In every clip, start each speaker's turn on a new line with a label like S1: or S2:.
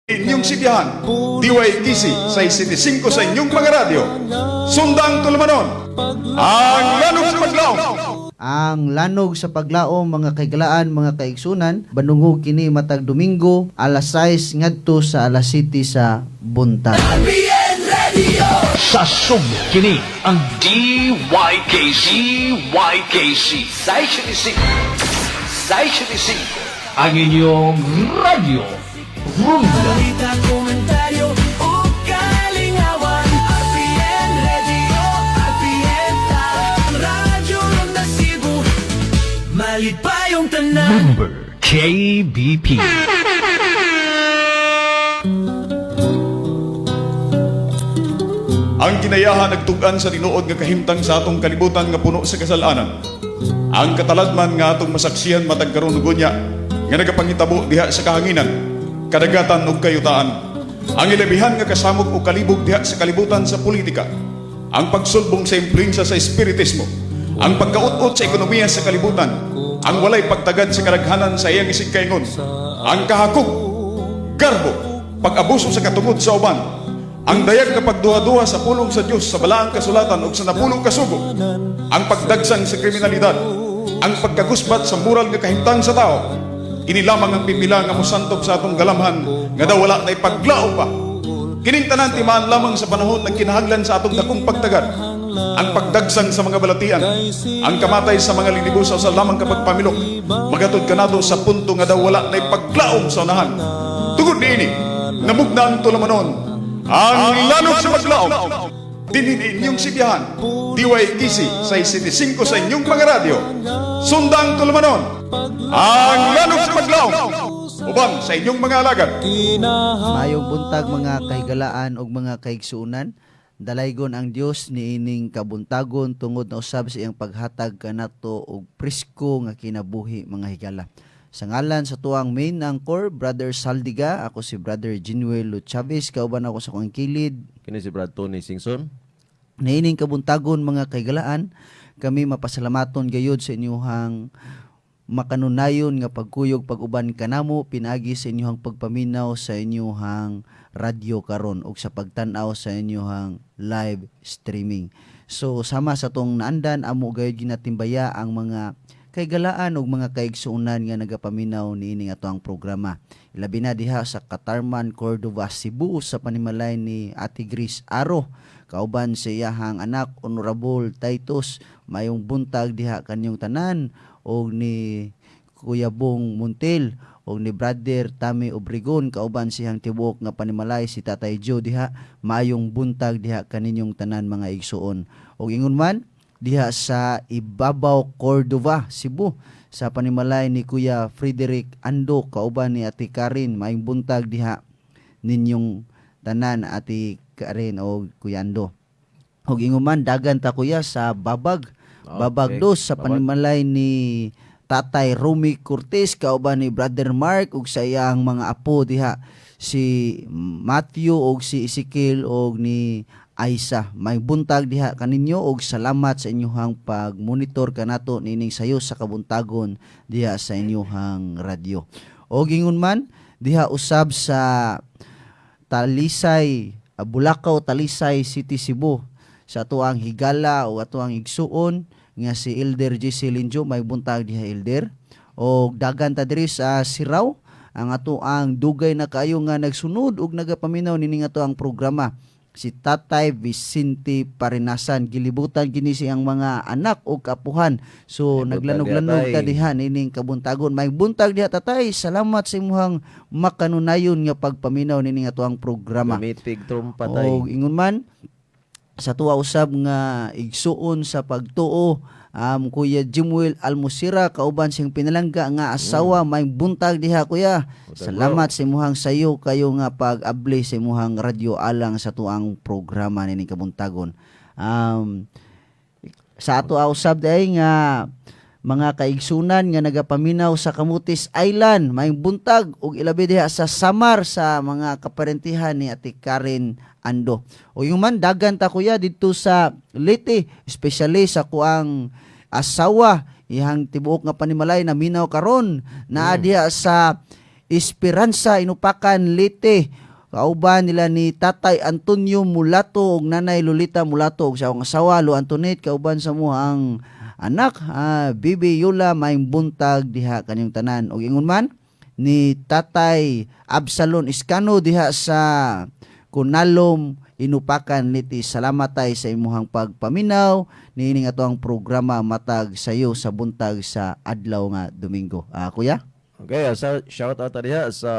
S1: Inyong sibihan, DYTC 675 sa inyong mga radyo. Sundang tulumanon, ang lanog sa paglaom.
S2: Ang lanog sa paglaom, mga kaiglaan, mga kaigsunan, banungog kini matag Domingo alas 6 ngadto sa alas 7 sa buntag.
S3: Sa Sugbo, kini ang DYKC YKC 675 675, ang inyong radyo Runda.
S4: Balita, komentaryo o kalingawan. RPN Radio, RPN Radyo Ronda Cebu. Malipayong tanan.
S3: Number KBP.
S1: Ang kinayahan nagtug-an sa tinuod nga kahimtang sa atong kalibutan nga puno sa kasalanan. Ang kataladman nga atong masaksihan matag karon ug unya nga nagapangitabo diha sa kahanginan, kadagatan ug kayutaan. Ang ilabihan nga kasamok o kalibog diha sa kalibutan sa politika, ang pagsulbong sa impluwensya sa espiritismo, ang pagkaut-ut sa ekonomiya sa kalibutan, ang walay pagtagad sa kadaghanan sa iyang isigkaingon, ang kahakog, garbo, pag-abuso sa katungod sa uban, ang dayag nga pagduha-duha sa pulong sa Dios sa balaang kasulatan ug sa napulong kasugo, ang pagdagsang sa kriminalidad, ang pagkagusbat sa moral nga kahimtang sa tao, kini lamang ang pipila nga mosantob sa atong galamhan nga daw wala na ipaglaom pa. Kining tanan timaan lamang sa panahon nagkinahanglan sa atong dakong pagtagad, ang pagdagsang sa mga balatian, ang kamatay sa mga linibo sa usa lamang kapag pamilok, magatod kanato sa punto nga daw wala na ipaglaom sa unahan. Tugod niini, namugna ang tulamanon, ang lanog sa paglaom. Dinhin inyong sibihan, DYTC 675 sa inyong mga radyo. Sundang tulamanon, ang lanog sa paglaom. Uban sa inyong mga alagad.
S2: Maayong buntag, mga kahigalaan ug mga kaigsuonan. Dalaygon ang Dios niining kabuntagon tungod na usab sa iyang paghatag kanato og presko nga kinabuhi, mga higala. Sa ngalan sa tuang main anchor, Brother Saldiga, ako si Brother Jinuel Chavez, kauban ako sa akong kilid.
S5: Kini si Brad Tony Singson.
S2: Niining kabuntagon, mga kahigalaan, kami mapasalamaton gayud sa inyuhang makanunayon nga pagkuyog pag-uban kanamo pinaagi sa inyuhang pagpaminaw sa inyuhang radyo karon ug sa pagtan-aw sa inyuhang live streaming. So sama sa tong naandan, amo gayud ginatimbaya ang mga kaigalaan ug mga kaigsuonan nga nagapaminaw niini ato ang programa. Ilabi na diha sa Katarman, Cordova, Cebu sa panimalay ni Ate Gris Aro kauban sa iyahang anak Honorable Titus. Mayong buntag diha kanyong tanan, og ni Kuya Bong Montel og ni Brother Tami Obregon kauban siyang tibuok nga panimalay, si Tatay Joe diha. Mayong buntag diha kaninyong tanan, mga igsuon. Og ingon man diha sa Ibabaw, Cordova, Cebu sa panimalay ni Kuya Frederick Ando kauban ni Ate Karin. Maayong buntag diha ninyong tanan, Ate Karin o Kuya Ando. Og ingon man dagan ta, kuya, sa Babag. Babag dos sa
S5: Babag.
S2: panimalay ni Tatay Romy Cortez kauban ni Brother Mark ug sa iyang mga apo diha, si Matthew og si Ezekiel og ni Aisa. May buntag diha kaninyo og salamat sa inyuhang pag-monitor kanato nining sayo sa kabuntagon diha sa inyuhang radyo. Og ingon man diha usab sa Talisay, Bulacau, Talisay City, Cebu sa atuang higala o atuang igsuon nga si Elder JC Linjo. May buntag diha, Elder. Og dagan ta diri sa Siraw, ang atuang dugay na kaayo nga nagsunod og nagapaminaw nining atuang programa, si Tatay Vicente Parinasan. Gilibutan kini siyang mga anak o kapuhan, so
S5: May buntag
S2: naglanog-lanog
S5: diha,
S2: ta
S5: tay.
S2: diha nining kabuntagon. May buntag diha, tatay. Salamat sa imuhang makanunayon nga pagpaminaw nining atuang programa.
S5: Gamitig trumpa, tay.
S2: Og ingon man sa tuwa usab nga igsuon sa pagtuo, Kuya Jimuel Almusira kauban siyang pinalangga nga asawa. May buntag diha, kuya.
S5: Buntag.
S2: Salamat sa imuhang sayo kayo nga pag-abli sa imuhang radyo alang sa tuang programa nining kabuntagon. Sa ato usab day nga mga kaigsunan nga nagapaminaw sa Camotes Island, may buntag, ug ilabi diha sa Samar sa mga kaparentihan ni Ate Karen Ando. O yung man dagan ta, kuya, didto sa Leyte, especially sa kuang asawa, ihang tibuok nga panimalay na minaw karon naa diha sa Esperanza, Inupakan, Leyte. Kauban nila ni Tatay Antonio Mulato ug Nanay Lolita Mulato ug sa akong asawa Lo Antonet, kauban sa ang anak Bibi Yula, maayong buntag diha kanyong tanan. Ug ingon man ni Tatay Absalon Iskano diha sa Kunalom, Inupakan, Leyte. Salamat tay sa imuhang pagpaminaw niining ato ang programa matag sayo sa buntag sa adlaw nga Domingo. Kuya?
S5: Okay, sa shout out ta diha sa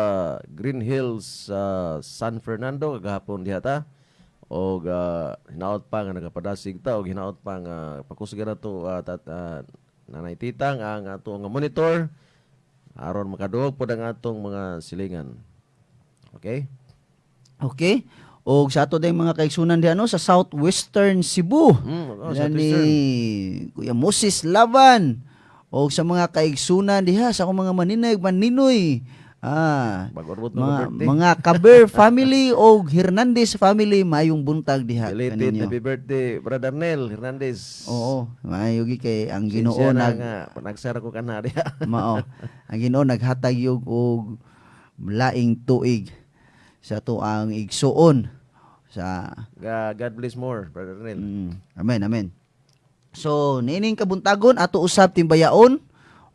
S5: Green Hills sa San Fernando kagahapon diha ta. Og hinaot pa nga nagapadasig ta og hinaot pa nga pakusgan nato nanay titang ang ato nga monitor aron makaduog pod ang atong mga silingan. Okay?
S2: Okay. Og sa ato ding mga kaigsunan diha no sa Southwestern Cebu.
S5: Oh,
S2: Nila ni
S5: Southwestern.
S2: Kuya Moses Laban. Og sa mga kaigsunan diha sa akong mga maninay, maninoy.
S5: Bag-orot
S2: Mga,
S5: na birthday.
S2: mga Kaber family og Hernandez family, mayong buntag diha
S5: Belated
S2: kaninyo.
S5: happy birthday, Brother Nel Hernandez.
S2: Oo, maayo gi kay ang Ginoo
S5: Sinsya na
S2: nag
S5: nga nagsara ko kana diha.
S2: Mao. Ang Ginoo naghatag yug og laing tuig sa ato ang igsuon sa
S5: God bless more, Brother Nel.
S2: Amen, amen. So, niining kabuntagon ato usab timbayaon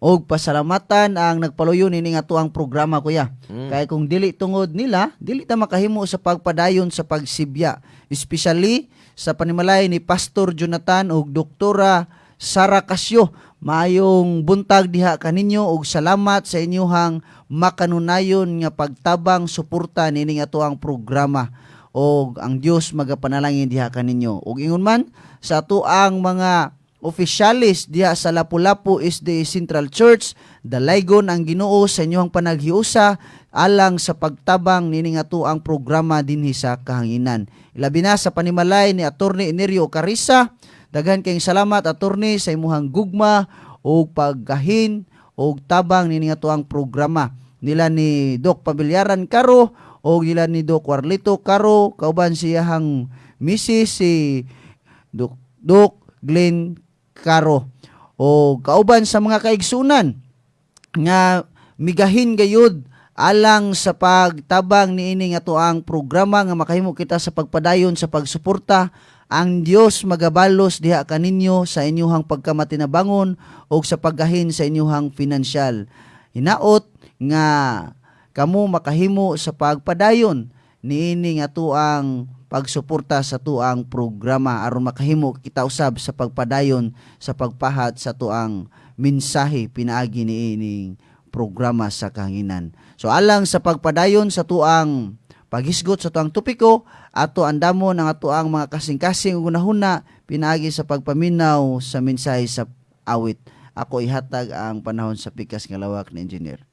S2: og pasalamatan ang nagpaluyo nining ato ang programa, kuya. Kay kung dili tungod nila, dili ta makahimo sa pagpadayon sa pagsibya, especially sa panimalay ni Pastor Jonathan ug Doktora Sara Casio. Maayong buntag diha kaninyo ug salamat sa inyuhang makanunayon nga pagtabang suporta nining ato ang programa og ang Dios magapanalangin diha kaninyo. Ug ingon man sa ato ang mga opisyalis diha sa Lapu-Lapu SDA Central Church, dalaygon ang Ginoo sa inyong panaghiusa alang sa pagtabang nining ato ang programa dinhi sa kahanginan. Ilabi na sa panimalay ni Attorney Enerio Carissa, daghan kayong salamat, attorney, sa imuhang gugma ug paggahin og tabang nining ato ang programa. Nila ni Doc Pamilyaran Caro o nila ni Doc Warlito Caro kauban siyahang misis si Doc Glenn Caro o kauban sa mga kaigsunan nga migahin gayud alang sa pagtabang niini nga ang programa nga makahimo kita sa pagpadayon sa pagsuporta. Ang Dios magabalos diha kaninyo sa inyuhang pagkamatinabangon o sa paggahin sa inyuhang pinansyal. Hinaot nga kamo makahimo sa pagpadayon niini nga tuang pagsuporta sa tuang programa aron makahimo kita usab sa pagpadayon sa pagpahat sa tuang mensahe pinaagi niining programa sa kahanginan. So alang sa pagpadayon sa tuang paghisgot sa tuang topiko, ato andamon ang atoang mga kasing-kasing ug hunahuna pinaagi sa pagpaminaw sa mensahe sa awit. Ako ihatag ang panahon sa pikas nga lawak ni engineer.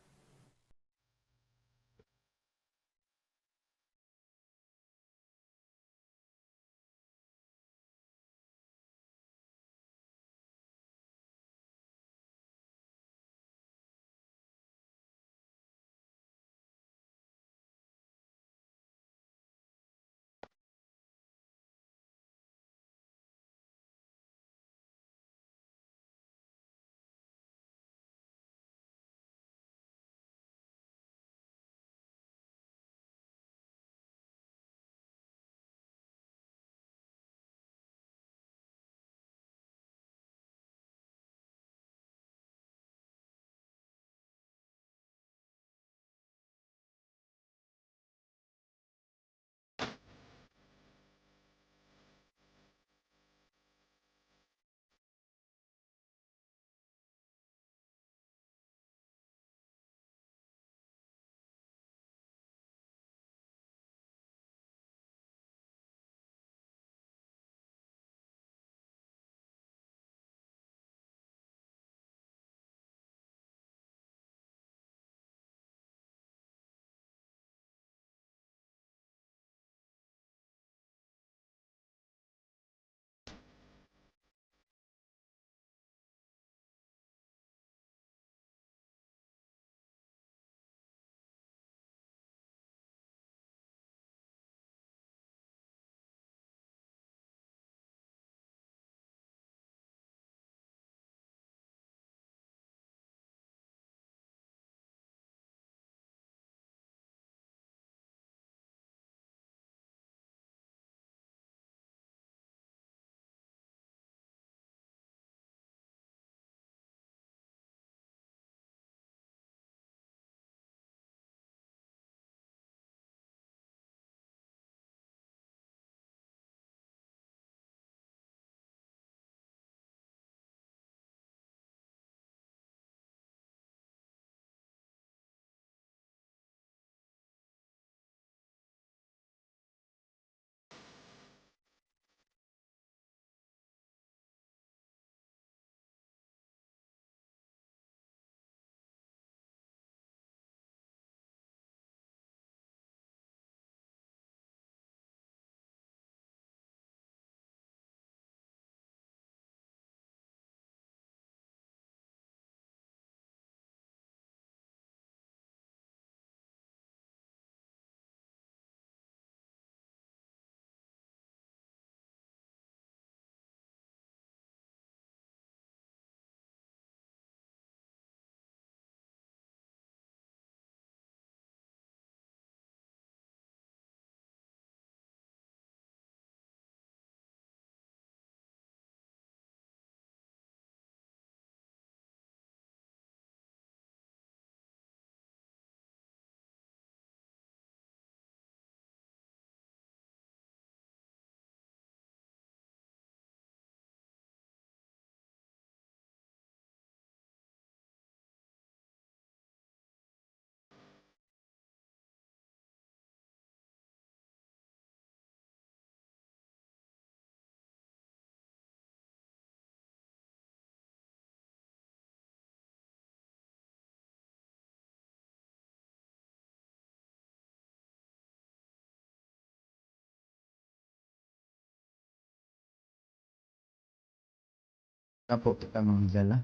S2: Po kita, mga higala.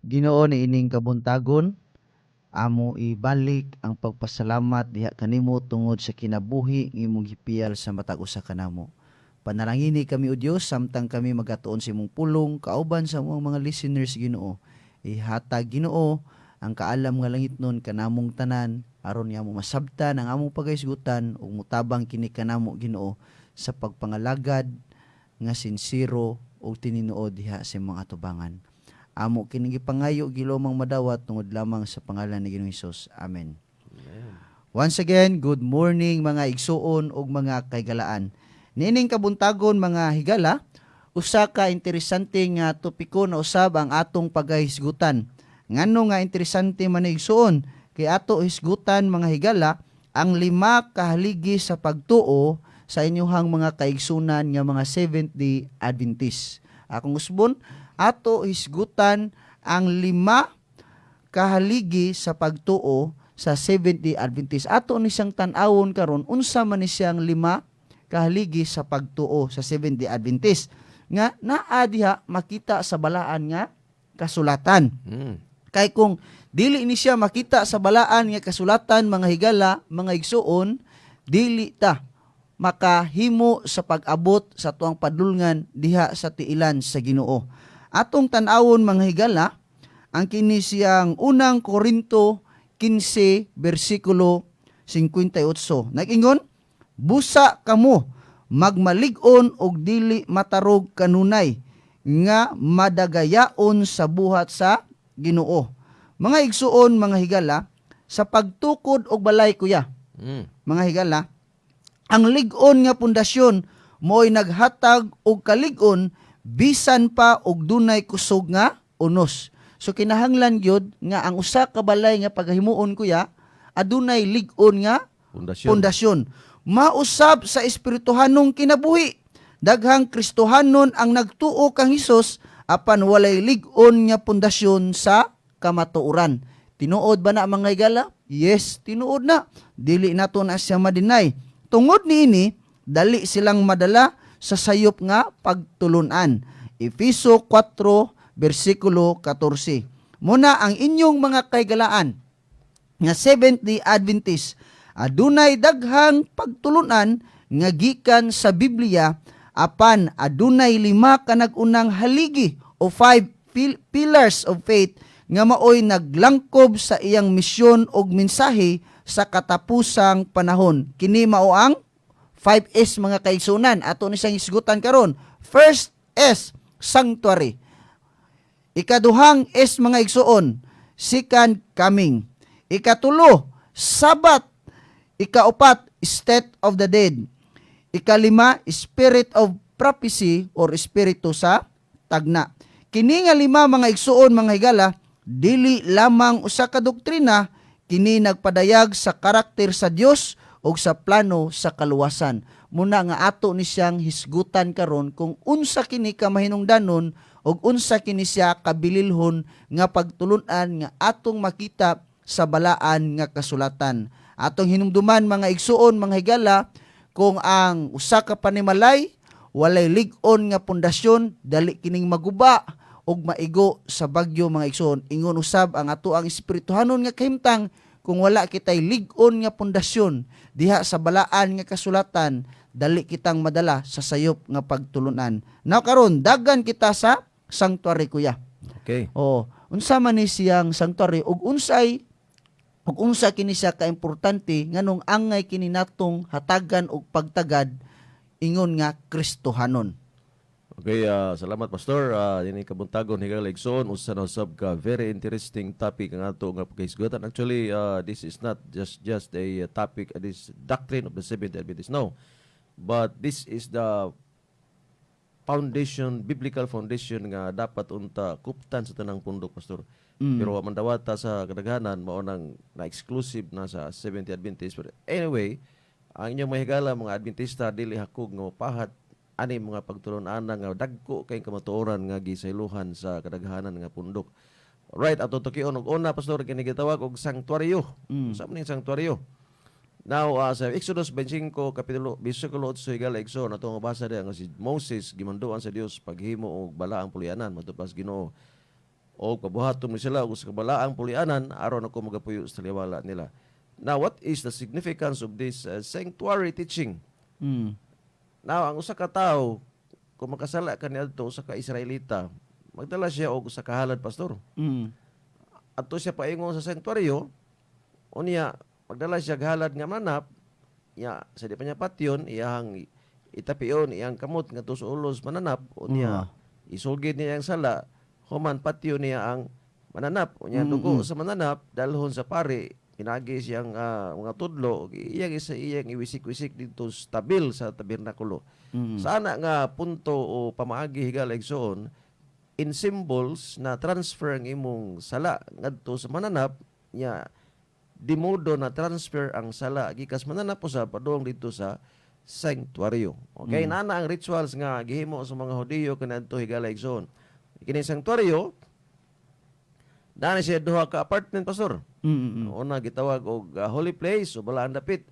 S2: Ginoo, niining kabuntagon, amo ibalik ang pagpasalamat diha kanimo tungod sa kinabuhi nga imong gipiyal sa matag usa kanamo. Panalangini kami, O Dios, samtang kami magatuon sa imong pulong kauban sa among mga listeners, Ginoo. Ihatag, Ginoo, ang kaalam nga langitnon kanamong tanan aron nga mo masabtan ang among pagahisgutan ug mutabang kini kanamo, Ginoo, sa pagpangalagad nga sinsero ug tinuod diha sa imong atubangan. Amo kini gipangayo, Ginoong madawat, tungod lamang sa pangalan ni Ginoong Hesus. Amen. Once again, good morning, mga igsuon ug mga kahigalaan. Niining kabuntagon, mga higala, usa ka interesante nga topiko na usab ang atong pagahisgutan. Ngano nga interesante man, igsuon? Kay ato hisgutan, mga higala, ang lima kahaligi sa pagtuo sa inyuhang mga kaigsunan nga mga Seventh-day Adventist. Akong usbon, ato hisgutan ang lima kahaligi sa pagtuo sa Seventh-day Adventist. Ato ni siyang tan-awon karon unsa man ni siyang lima kahaligi sa pagtuo sa Seventh-day Adventist nga naa diha makita sa balaan nga kasulatan. Kay kung dili ni siya makita sa balaan nga kasulatan, mga higala, mga igsuon, dili ta makahimo sa pag-abot sa tuang padulngan diha sa tiilan sa Ginoo. Atong tan-awon, mga higala, ang kini siyang Unang Korinto 15 bersikulo 58. Nag-ingon, "Busa kamo magmalig-on og dili matarog kanunay nga madagayaon sa buhat sa Ginoo." Mga igsuon, mga higala, sa pagtukod og balay, kuya, mga higala, ang lig-on nga pundasyon mo'y naghatag og kalig-on bisan pa og dunay kusog nga unos. So kinahanglan gyud nga ang usa ka balay nga pagahimuon, kuya, adunay lig-on nga
S5: Pundasyon.
S2: Pundasyon. Mausab sa espirituhanong kinabuhi. Daghang Kristohanon ang nagtuo kang Hesus apan walay lig-on nga pundasyon sa kamatuoran. Tinuod ba na, mga higala? Yes, tinuod na. Dili nato na siya ma-deny. Tungod niini, dali silang madala sa sayop nga pagtulunan. Efeso 4 bersikulo 14. Muna ang inyong mga kahigalaan nga Seventh-day Adventist adunay daghang pagtulunan nga gikan sa Biblia, apan adunay lima ka nag-unang haligi o five pillars of faith nga maoy naglangkob sa iyang misyon ug mensahe sa katapusang panahon. Kini mao ang 5S, mga kaigsunan. Ato ni siyang hisgutan karon. First S, sanctuary. Ikaduhang S, mga igsuon, second coming. Ikatulo, Sabbath. Ikaupat, state of the dead. Ikalima, spirit of prophecy or espiritu sa tagna. Kini nga lima, mga igsuon, mga higala, dili lamang usa ka doktrina, kini nagpadayag sa karakter sa Dios ug sa plano sa kaluwasan. Muna nga ato ni siyang hisgutan karon kung unsa kini ka mahinungdanon ug unsa kini siya kabililhon nga pagtulunan nga atong makita sa balaan nga kasulatan. Atong hinumduman, mga igsuon, mga higala, kung ang usa ka panimalay walay lig-on nga pundasyon, dali kining maguba ug maigo sa bagyo, mga igsuon. Ingon usab ang ato ang espirituhanon nga kahimtang, kung wala kitay lig-on nga pundasyon diha sa balaan nga kasulatan, dali kitang madala sa sayop nga pagtulunan. Now karon, dagan kita sa sanctuary, kuya.
S5: Okay.
S2: Oh, unsa man ni siyang sanctuary ug unsay ug unsa kini siya kaimportante, nganong angay kini natong hatagan og pagtagad ingon nga Kristohanon?
S5: Okay, salamat, Pastor. Ini kabuntagon, higala, igsoon, usa na usab ka very interesting topic ang ato nga pagkahisgutan. Actually, this is not just a topic, this doctrine of the Seventh Adventist. No. But this is the foundation, biblical foundation nga dapat unta kuptan sa tanang pundok, Pastor. Pero wa man dawata sa kadaghanan, mao nang na exclusive na sa Seventh Adventist. But anyway, ang inyong mahigala mga Adventista dili hakog nga pahat ani mga pagtulon-ana nga dagko kay kamatuoran nga gisaylohan sa kadaghanan nga pundok. Right, ato tukion og una, Pastor, kini gitawag og sanctuaryo. Unsa man ning sanctuaryo? Now, sa Exodus 25, kapitulo, bersikulo 8, higala igsoon, ato nga basa diya nga si Moses gimanduan sa Dios paghimo og balaang pulianan matud pa sa Ginoo. O pabuhaton mo sila og sa balaang pulianan aron ako magapuyo sa taliwala nila. Now, what is the significance of this sanctuary teaching? Now, ang usa ka tawo, kung makasala ka niadto, usa ka Israelita, magdala siya og usa ka halad, pastor. Adto siya paingon sa sanctuaryo, unya magdala siya og halad nga mananap, ya sa di pa niya patyon, iyang itapion iyang kamot ngadto sa ulos mananap, unya isugid niya ang sala, human patyon niya ang mananap, unya dugo sa mananap dalhon sa pari pinagi siyang mga tudlo, iyang isa iyang iwisik-wisik dito sa tabil sa tabernakulo. Sa ana nga punto o pamaagi, higala igsoon, in symbols na transfer ang imong sala ngadto sa mananap nya, di modo na transfer ang sala gikas mananap usab padung dito sa sanctuaryo. Okay, nana ang rituals nga gihimo sa mga Hudiyo kaniadto, higala igsoon. Kini sanctuaryo, dani siya duha ka apartment, pastor. Una gitawag og holy place o balaan dapit.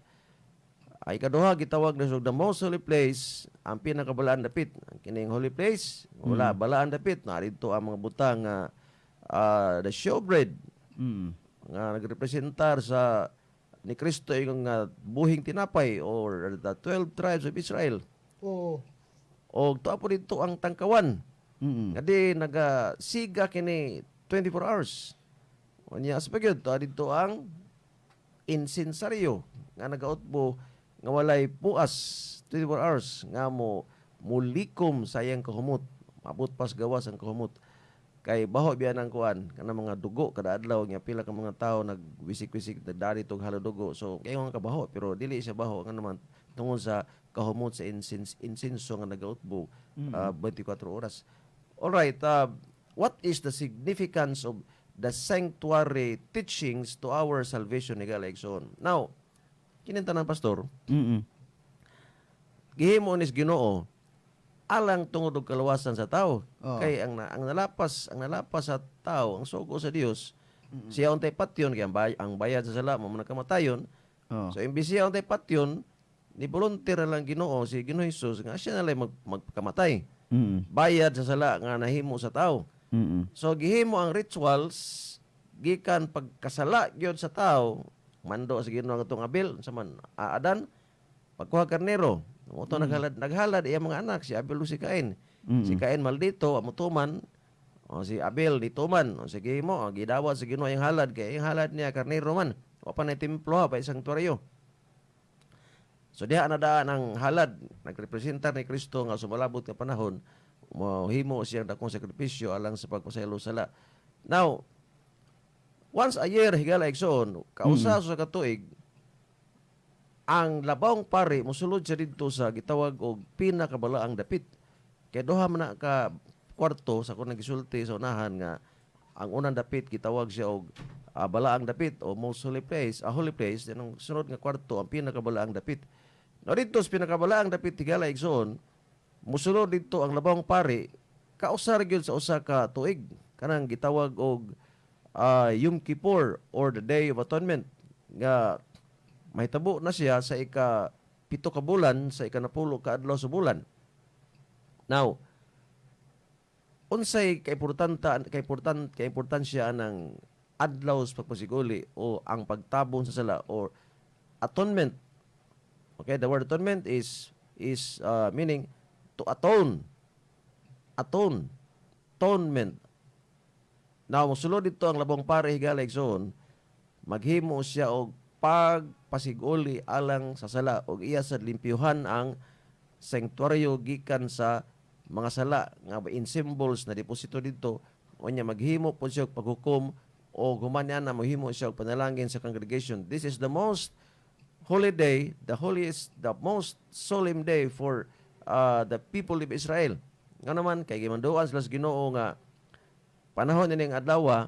S5: Ay kaduha gitawag na og the most holy place, ang pinakabalaan dapit. Ang kining holy place, wala balaan dapit na didto ang mga butang nga the showbread nga nagrepresentar sa ni Kristo yung buhing tinapay or the 12 tribes of Israel. O tuwa po dito ang tangkawan. Nga di nagasiga kini 24 hours. Unya sa pagyud tuwa dito ang insensaryo nga nagautbo nga walay puas 24 hours nga mo mulikom sa iyang kahumot. Mabot pas gawas ang kahumot. Kay baho biya ng kuan kanang mga dugo kada adlaw nga pila ka mga tao nagwisik-wisik, nagdari tog halo dugo. So kay nga kabaho pero dili siya baho nga naman tungod sa kahumot sa incense, insenso nga nagautbo 24 oras. All right, what is the significance of the sanctuary teachings to our salvation, higala igsoon? Now, kining tanan, pastor, gihimo nis Ginoo alang tungod og kaluwasan sa tao. Kay ang nalapas sa tao ang sugo sa Dios. Siya untay patyon kay ang bayad sa sala mao man ang kamatayon. So imbis siya untay patyon, ni volunteer na lang Ginoo, si Ginoo Jesus, nga siya na lang magkamatay. Bayad sa sala nga nahimo sa tao. So gihimo ang rituals gikan pagkasala gyud sa tao, mando sa Ginoo ang atong Abel sa man Adan pagkuha karnero. Mo to naghalad iya mga anak si Abel ug si Cain. Si Cain maldito, amo tuman. O si Abel di tuman. O sige mo, gidawat sa Ginoo ang halad kay ang halad niya karnero man. Wa pa na templo ha, pa isang sanctuaryo. So diha na daan ang halad nagrepresentar ni Kristo nga sumalabot nga panahon mohimo siyang dakong sakripisyo alang sa pagpasaylo sala. Now, once a year, higala igsoon, kausa sa katuig, ang labawng pari mosulod siya didto sa gitawag og pinakabalaang dapit. Kay duha man na ka kwarto sa akong nagisulti sa unahan nga ang unang dapit gitawag siya og balaang dapit o most holy place, a holy place, then ang sunod nga kwarto ang pinakabalaang dapit. No didto sa pinakabalaang dapit, higala igsoon, musulod didto ang labawng pari kausa ra gyud sa usa ka tuig kanang gitawag og Yom Kippur or the Day of Atonement nga mahitabo na siya sa ika-7 ka bulan sa ika-10 ka adlaw sa bulan. Now, unsay kaimportansya ng adlaw sa pagpasiguli o ang pagtabon sa sala or atonement? Okay, the word atonement is meaning to atone. Atone. Atonement. Now, mosulod dito ang labong pare, higala igsoon, maghimo siya og pagpasiguli alang sa sala og iya sa limpyuhan ang sanctuaryo gikan sa mga sala nga in symbols na deposito dito. Unya maghimo po siya og paghukom o human niya na mahimo siya og panalangin sa congregation. This is the most holy day, the holiest, the most solemn day for the people of Israel. Nga naman kay gimanduan sila sa Ginoo nga panahon ining adlaw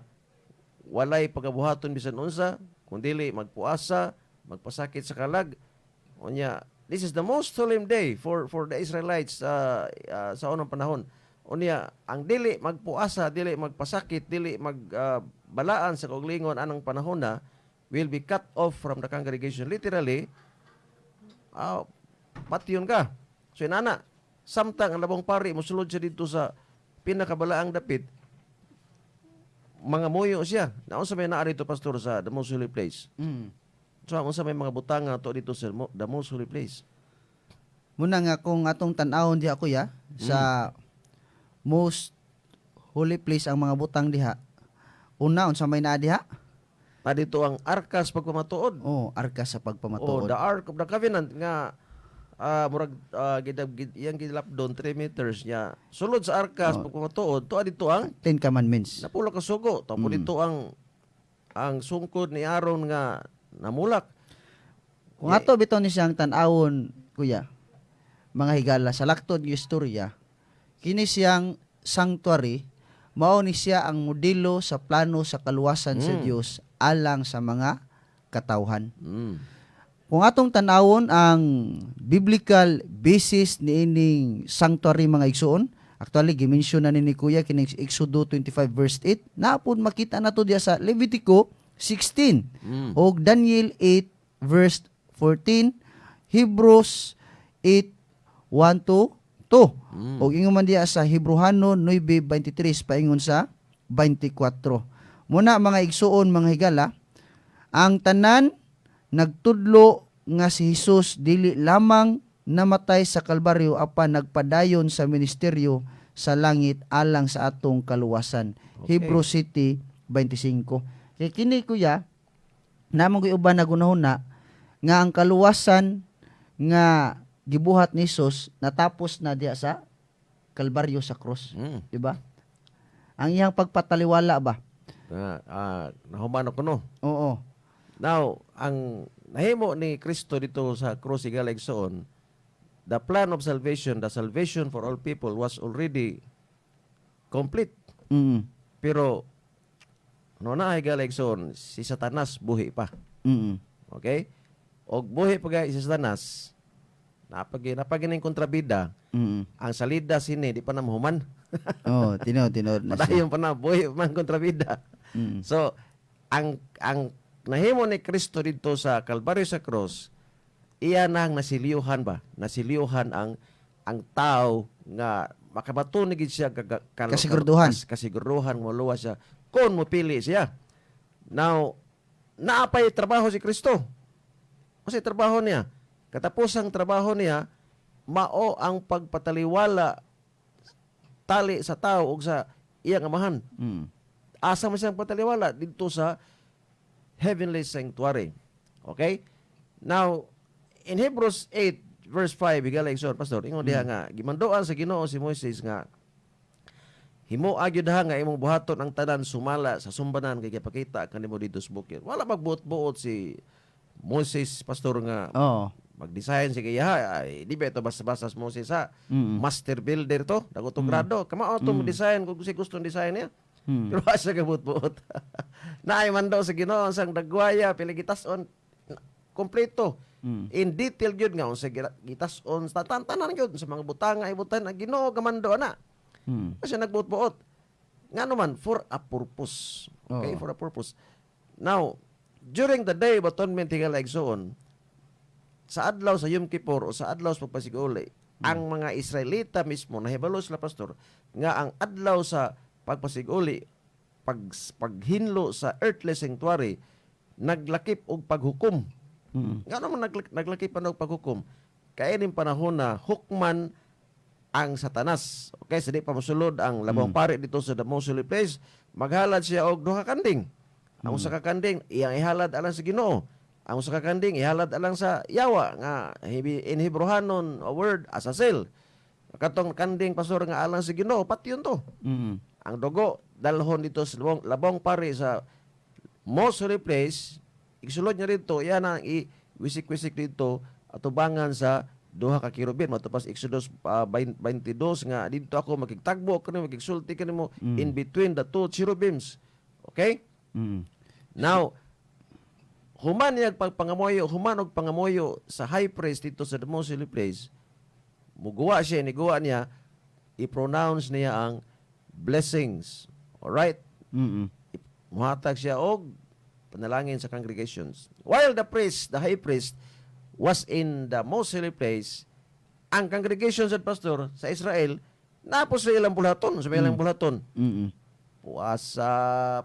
S5: walay pagabuhaton bisan unsa kundili magpuasa, magpasakit sa kalag. Unya this is the most solemn day for the Israelites sa unang panahon. Unya ang dili magpuasa, dili magpasakit, dili magbalaan sa kauglingon anang panahon na Will be cut off from the congregation. Literally, patyon ka. So inana, samtang ang labong pari mosulod siya dito sa pinakabalaang dapit, mga muyo siya. Naunsa may naa dito, Pastor, sa the most holy place? So unsa may mga butang nga to dito sa the most holy place?
S2: Muna nga kung atong tan-awon diha, kuya, sa most holy place, ang mga butang diha. Una, unsa may naa diha?
S5: Na dito ang arkas pagpamatuod.
S2: Oh, arka sa
S5: Oh,
S2: pagpamatuod.
S5: the Ark of the Covenant nga murag iyang gilapdon 3 meters niya. Sulod sa arkas pagpamatuod, tuwa dito ang
S2: Ten Commandments.
S5: Napulo ka sugo. Tapo dito ang sungkod ni Aaron nga namulak.
S2: Kung ato bitaw ni siyang tan-awon, kuya, mga higala, sa laktod nga istorya, kini siyang sanctuary, mao ni siya ang modelo sa plano sa kaluwasan sa Dios alang sa mga katawhan. Kung atong tan-awon ang biblical basis niining sanctuary, mga igsuon, actually gi-mention na ni Kuya kining Exodo 25 verse 8, napod makita nato diya sa Levitico 16 ug Daniel 8 verse 14, Hebrews 8 1 to 2. Ug ingon man diya sa Hebreohanon 9:23 paingon sa 24. Muna, mga igsuon, mga higala, ang tanan nagtudlo nga si Jesus dili lamang namatay sa Kalbaryo apan nagpadayon sa ministeryo sa langit alang sa atong kaluwasan. Hebrews 7:25. Kay kini, kuya, namang ko'y uban na gunahuna nga ang kaluwasan nga gibuhat ni Jesus natapos na diya sa Kalbaryo, sa cross, di ba? Ang iyang pagpataliwala ba?
S5: Nahuman ako, no.
S2: Oo.
S5: Now, ang nahimo ni Kristo dito sa krus, higala igsoon, the plan of salvation, the salvation for all people was already complete. Pero no na, higala igsoon, si Satanas buhi pa. Okay? Og buhi pa gay si Satanas, napagi kontrabida, ang salida sini di pa na mahuman.
S2: Oh, tinuod tinuod na siya.
S5: Padayon pa na, buhi pa man kontrabida. So, ang nahimo ni Kristo dito sa Kalbaryo, sa cross, iya nang nasiliuhan ba? Nasiliuhan ang tao nga makabato ni gid siya
S2: Kasiguruduhan.
S5: Kasiguruhan mo luwas siya kung mopili siya. Now, naapay trabaho si Kristo. Kasi trabaho niya, katapusang trabaho niya, mao ang pagpataliwala tali sa tao ug sa iyang Amahan. Asa man siyang pataliwala? Dito sa heavenly sanctuary. Okay? Now, in Hebrews 8 verse 5, higala igsoon, Pastor, ingon diha nga gimandoan sa Ginoo si Moises nga himo gyud ha nga imong buhaton ang tanan sumala sa sumbanan kay gipakita kanimo dito sa bukid. Wala magbuot-buot si Moses, Pastor, nga mag-design si kaya ay di ba ito basta-basta si Moses ha. Master builder to, dago to grado. Kamao to mo design kung si gusto design niya. Pero asa ka buot-buot. Naay man daw sa Ginoo sang dagwaya pila gitas-on kompleto. In detail gyud nga unsa gitas-on sa tanan gyud sa mga butanga ibutan ang Ginoo gamando ana. Kasi nagbuot-buot. Ngano man, for a purpose. Okay, for a purpose. Now, during the Day of Atonement, higala igsoon, sa adlaw sa Yom Kippur o sa adlaw sa pagpasiguli, ang mga Israelita mismo nahibalo sila, Pastor, nga ang adlaw sa pagpasiguli, paghinlo sa earthly sanctuary, naglakip og paghukom. Ngano man naglakip pa og paghukom? Kay ining panahon na hukman ang Satanas. Okay, sa di pa mosulod ang labong pari dito sa the most holy place, maghalad siya og duha ka kanding. Ang usa ka kanding iyang ihalad alang sa Ginoo. Ang usa ka kanding ihalad alang sa yawa nga in Hebrehanon a word Azazel. Katong kanding, Pastor, nga alang sa Ginoo, patyon to. Ang dugo dalhon dito sa labong pari sa most holy place, isulod niya dito, yan ang i wisik-wisik dito atubangan sa duha ka kerubin. Matupas Exodus 22 nga didto ako makigtagbo kanimo, makigsulti kanimo in between the two cherubims. Okay? Now, human niya pagpangamoyo, human og pangamoyo sa high priest dito sa the most holy place, muguwa siya, niguwa niya, i-pronounce niya ang blessings. Alright? Muhatag siya og Panalangin sa congregations. While the priest, the high priest, was in the most holy place, ang congregation sa, pastor, sa Israel, napos sa ilang bulaton, sa ilang bulaton. Puasa,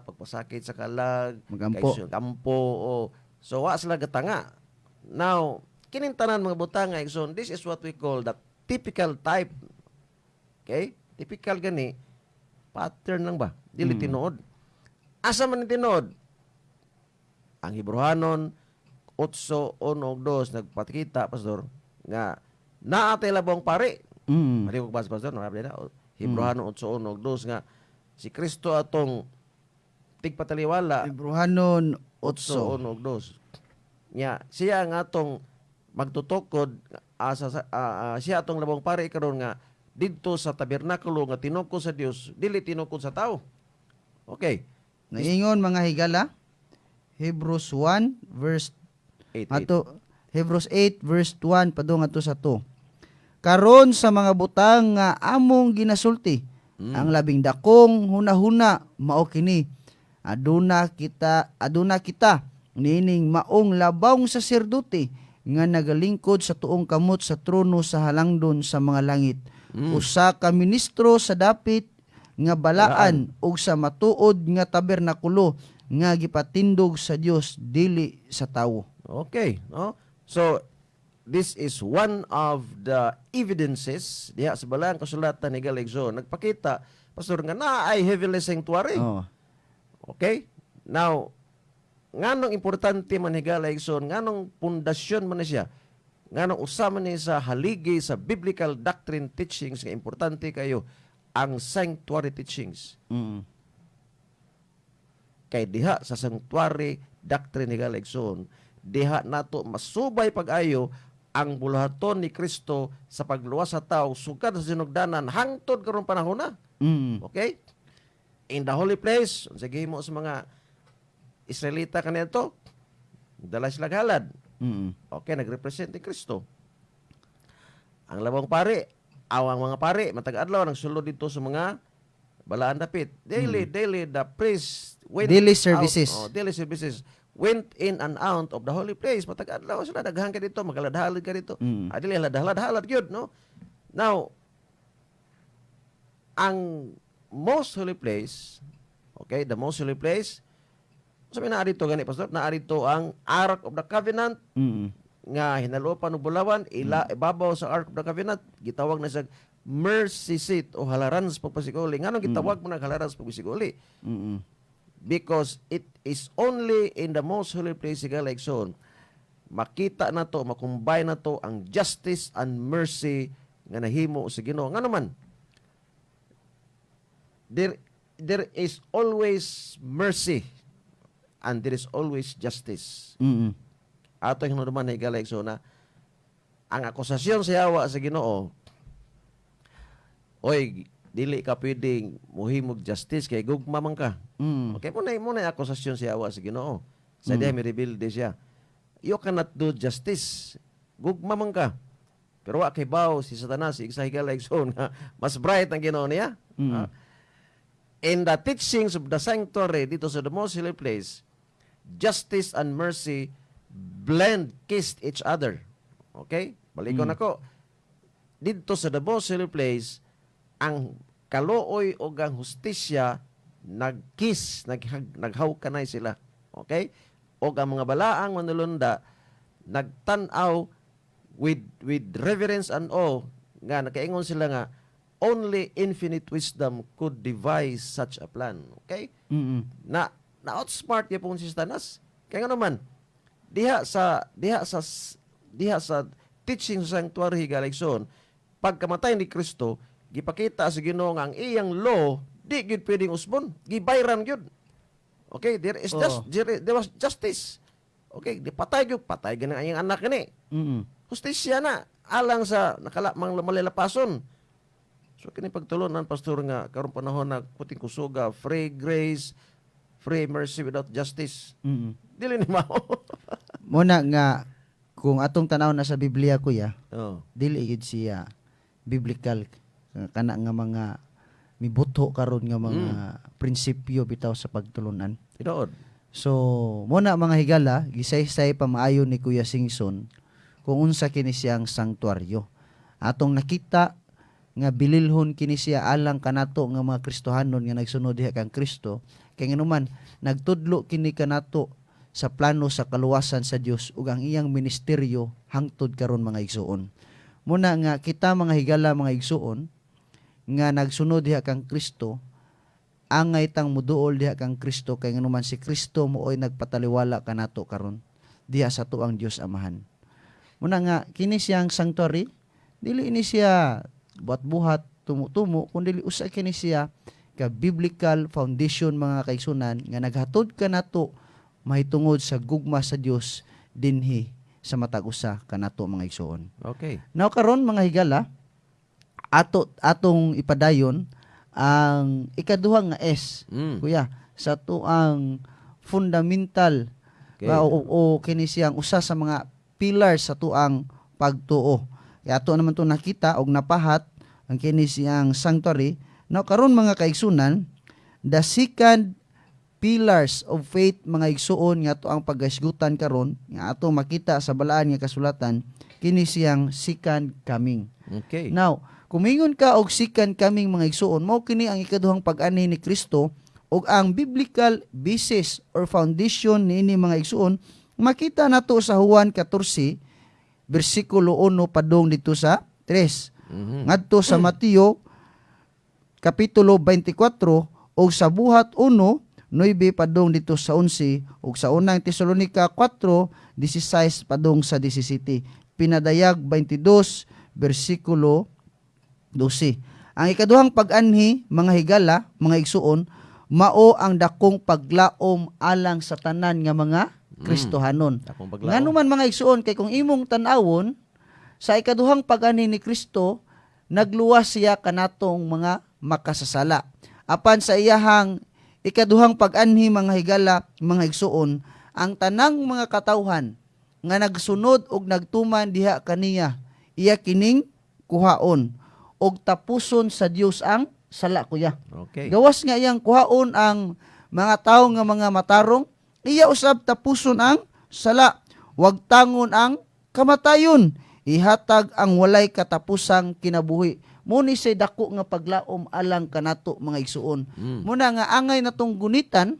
S5: pagpasakit sa kalag,
S2: Magampo.
S5: Kay gampo, o. So wa sila gatanga. Now, kining tanan mga butanga, igsoon, this is what we call the typical type. Okay? Typical gani, pattern lang ba? Dili tinuod. Asa man ni tinuod? Ang Hebreohanon 8:1 ug 2 nagpakita, pastor, nga naa tay labong pari. Mali ko ba, pastor? Marami na. Hebreohanon 8:1 ug 2 nga si Kristo atong tigpataliwala.
S2: Hebreohanon 8.
S5: 8:1 ug 2. Nya siya nga atong magtutukod asa sa, siya atong labong pari karon nga didto sa tabernakulo nga tinukod sa Dios, dili tinukod sa tao. Okay.
S2: Naingon, mga higala, Hebrews 1 verse
S5: 8.
S2: Ato Hebrews 8 verse 1 padung ato sa 2. Karon sa mga butang nga among ginasulti, ang labing dakong hunahuna mao kini: Aduna kita niining maong labawng saserdote nga nagalingkod sa tuong kamot sa trono sa halangdon sa mga langit. Usa ka ministro sa dapit nga balaan ug sa matuod nga tabernakulo nga gipatindog sa Dios, dili sa tawo.
S5: Okay, no? So this is one of the evidences diha sa balaan kasulatan ni Galegzo nagpakita, pastor, nga naa ay heavenly sanctuary. Okay? Now, nganong importante man, higala igsoon, nganong pundasyon man ni siya, nganong usa man ni sa haligi sa biblical doctrine teachings nga importante kayo ang sanctuary teachings? Kay diha sa sanctuary doctrine, higala igsoon, diha nato masubay pag-ayo ang buluhaton ni Kristo sa pagluwas sa tao sukad sa sinugdanan hangtod karong panahon na. Okay? In the holy place, unsa gihimo sa mga Israelita kaniadto? Dala sila halad. Okay, nagrepresent ni Kristo. Ang labong pari, awang mga pari, matag adlaw nagsulod dito sa mga balaan dapit. Daily, daily the priest went
S2: Daily services.
S5: out, oh, daily services went in and out of the holy place. Matag adlaw sila daghan ka dito, magaladhalad ka dito. Ah, dili halad halad gyud, no? Now, ang most holy place, okay, the most holy place, sabi naa dito gani, pastor, naa dito ang Ark of the Covenant nga hinalupan og bulawan, ila ibabaw sa Ark of the Covenant gitawag na siya mercy seat o halaran sa pagpasikuli. Nganong gitawag mo na halaran sa pagpasikuli? Because it is only in the most holy place, higala igsoon, makita na to, makumbay na to ang justice and mercy nga nahimo sa Ginoo. Ngano man, there is always mercy and there is always justice. Ato hinumduman, higala igsoon, na ang akusasyon sa yawa sa Ginoo, "Oy, dili ka pwedeng muhimog justice kay gugma man ka." Okay, mo na akusasyon sa yawa sa Ginoo. Sa diha mi rebelde siya. "You cannot do justice. Gugma man ka." Pero wa kay baw si Satanas, sa higala igsoon, nga mas bright ang Ginoo niya. Ah. In the teachings of the sanctuary dito sa the most holy place, justice and mercy blend, kissed each other. Okay? Balikon ako. Dito sa the most holy place, ang kaluoy o ang hustisya nag-kiss, naghawkanay sila. Okay? O ang mga balaang manulunda nagtan-aw with reverence and awe nga nakaingon sila nga only infinite wisdom could devise such a plan. Okay? Na na outsmart gyapon si Satanas. Kaya nga naman diha sa teaching sa sanctuary, higala igsoon, pagkamatay ni Kristo, gipakita sa Ginoo nga ang iyang law di gyud pwedeng usbon, gibayran gyud. Okay, there is just there was justice. Okay, di patay gyud, patay gyud ang iyang anak kani. Hustisya na alang sa nakala mang malilapason. So kini pagtulunan, pastor, nga karon panahon na puting kusuga, free grace, free mercy without justice. Dili ni mao.
S2: Muna nga kung atong tanaw na sa Biblia, kuya, dili gid siya biblical kana nga mga mibuto karon nga mga prinsipyo bitaw sa pagtulunan.
S5: Tinuod.
S2: So, muna, mga higala, gisaysay pamaayo ni Kuya Singson kung unsa kini siyang sanktuaryo. Atong nakita nga bililhon kini siya alang kanato nga mga Kristohanon nga nagsunod diha kang Kristo, kay nganuman nagtudlo kini kanato sa plano sa kaluwasan sa Dios ug ang iyang ministeryo hangtod karon, mga igsuon. Muna nga kita, mga higala, mga igsuon, nga nagsunod diha kang Kristo, angay tang muduol diha kang Kristo, kay nganuman si Kristo mooy nagpataliwala kanato karon diha sa tuang Dios Amahan. Muna nga kini siyang sanctuary, dili ini siya buhat-buhat, tumo-tumo, kundi usa kini siya ka biblical foundation, mga kaigsunan, nga naghatod kanato mahitungod sa gugma sa Dios dinhi sa matag usa kanato, mga igsuon. Now karon, mga higala, ato atong ipadayon ang ikaduha nga S, kuya, sa tuang fundamental ba, o kini siyang usa sa mga pillars sa tuang pagtuo. Kaya ato naman to nakita og napahat ang kini siyang sanctuary. Now karon, mga kaigsunan, the second pillars of faith, mga igsuon, nga ato ang paghisgutan karon nga ato makita sa balaan nga kasulatan, kini siyang second coming. Now, kumingon ka og second coming, mga igsuon, mao kini ang ikaduhang pag-anhi ni Kristo, ug ang biblical basis or foundation niini, mga igsuon, makita nato sa Juan 14 bersikulo 1 padung dito sa 3. Ngadto sa Mateo kapitulo 24 ug sa Buhat 1:9 padung dito sa 11 ug sa Unang Tesalonika 4:16 padung sa 17. Pinadayag 22 bersikulo 12. Ang ikaduhang pag-anhi, mga higala, mga igsuon, mao ang dakong paglaom alang sa tanan nga mga Kristohanon.
S5: Akong paglaom.
S2: Ngano man, mga igsuon, kay kung imong tan-awon sa ikaduhang pag-anhi ni Kristo, nagluwas siya kanatong mga makasasala. Apan sa iyahang ikaduhang pag-anhi, mga higala, mga igsuon, ang tanang mga katawhan nga nagsunod og nagtuman diha kaniya, iya kining kuhaon og tapuson sa Dios ang sala, kuya. Gawas nga iyang kuhaon ang mga tawo nga mga matarong, iya usab tapuson ang sala. Wagtangon ang kamatayon, ihatag ang walay katapusang kinabuhi. Mo ni say dako nga paglaom alang kanato, mga igsuon. Muna nga angay natong gunitan,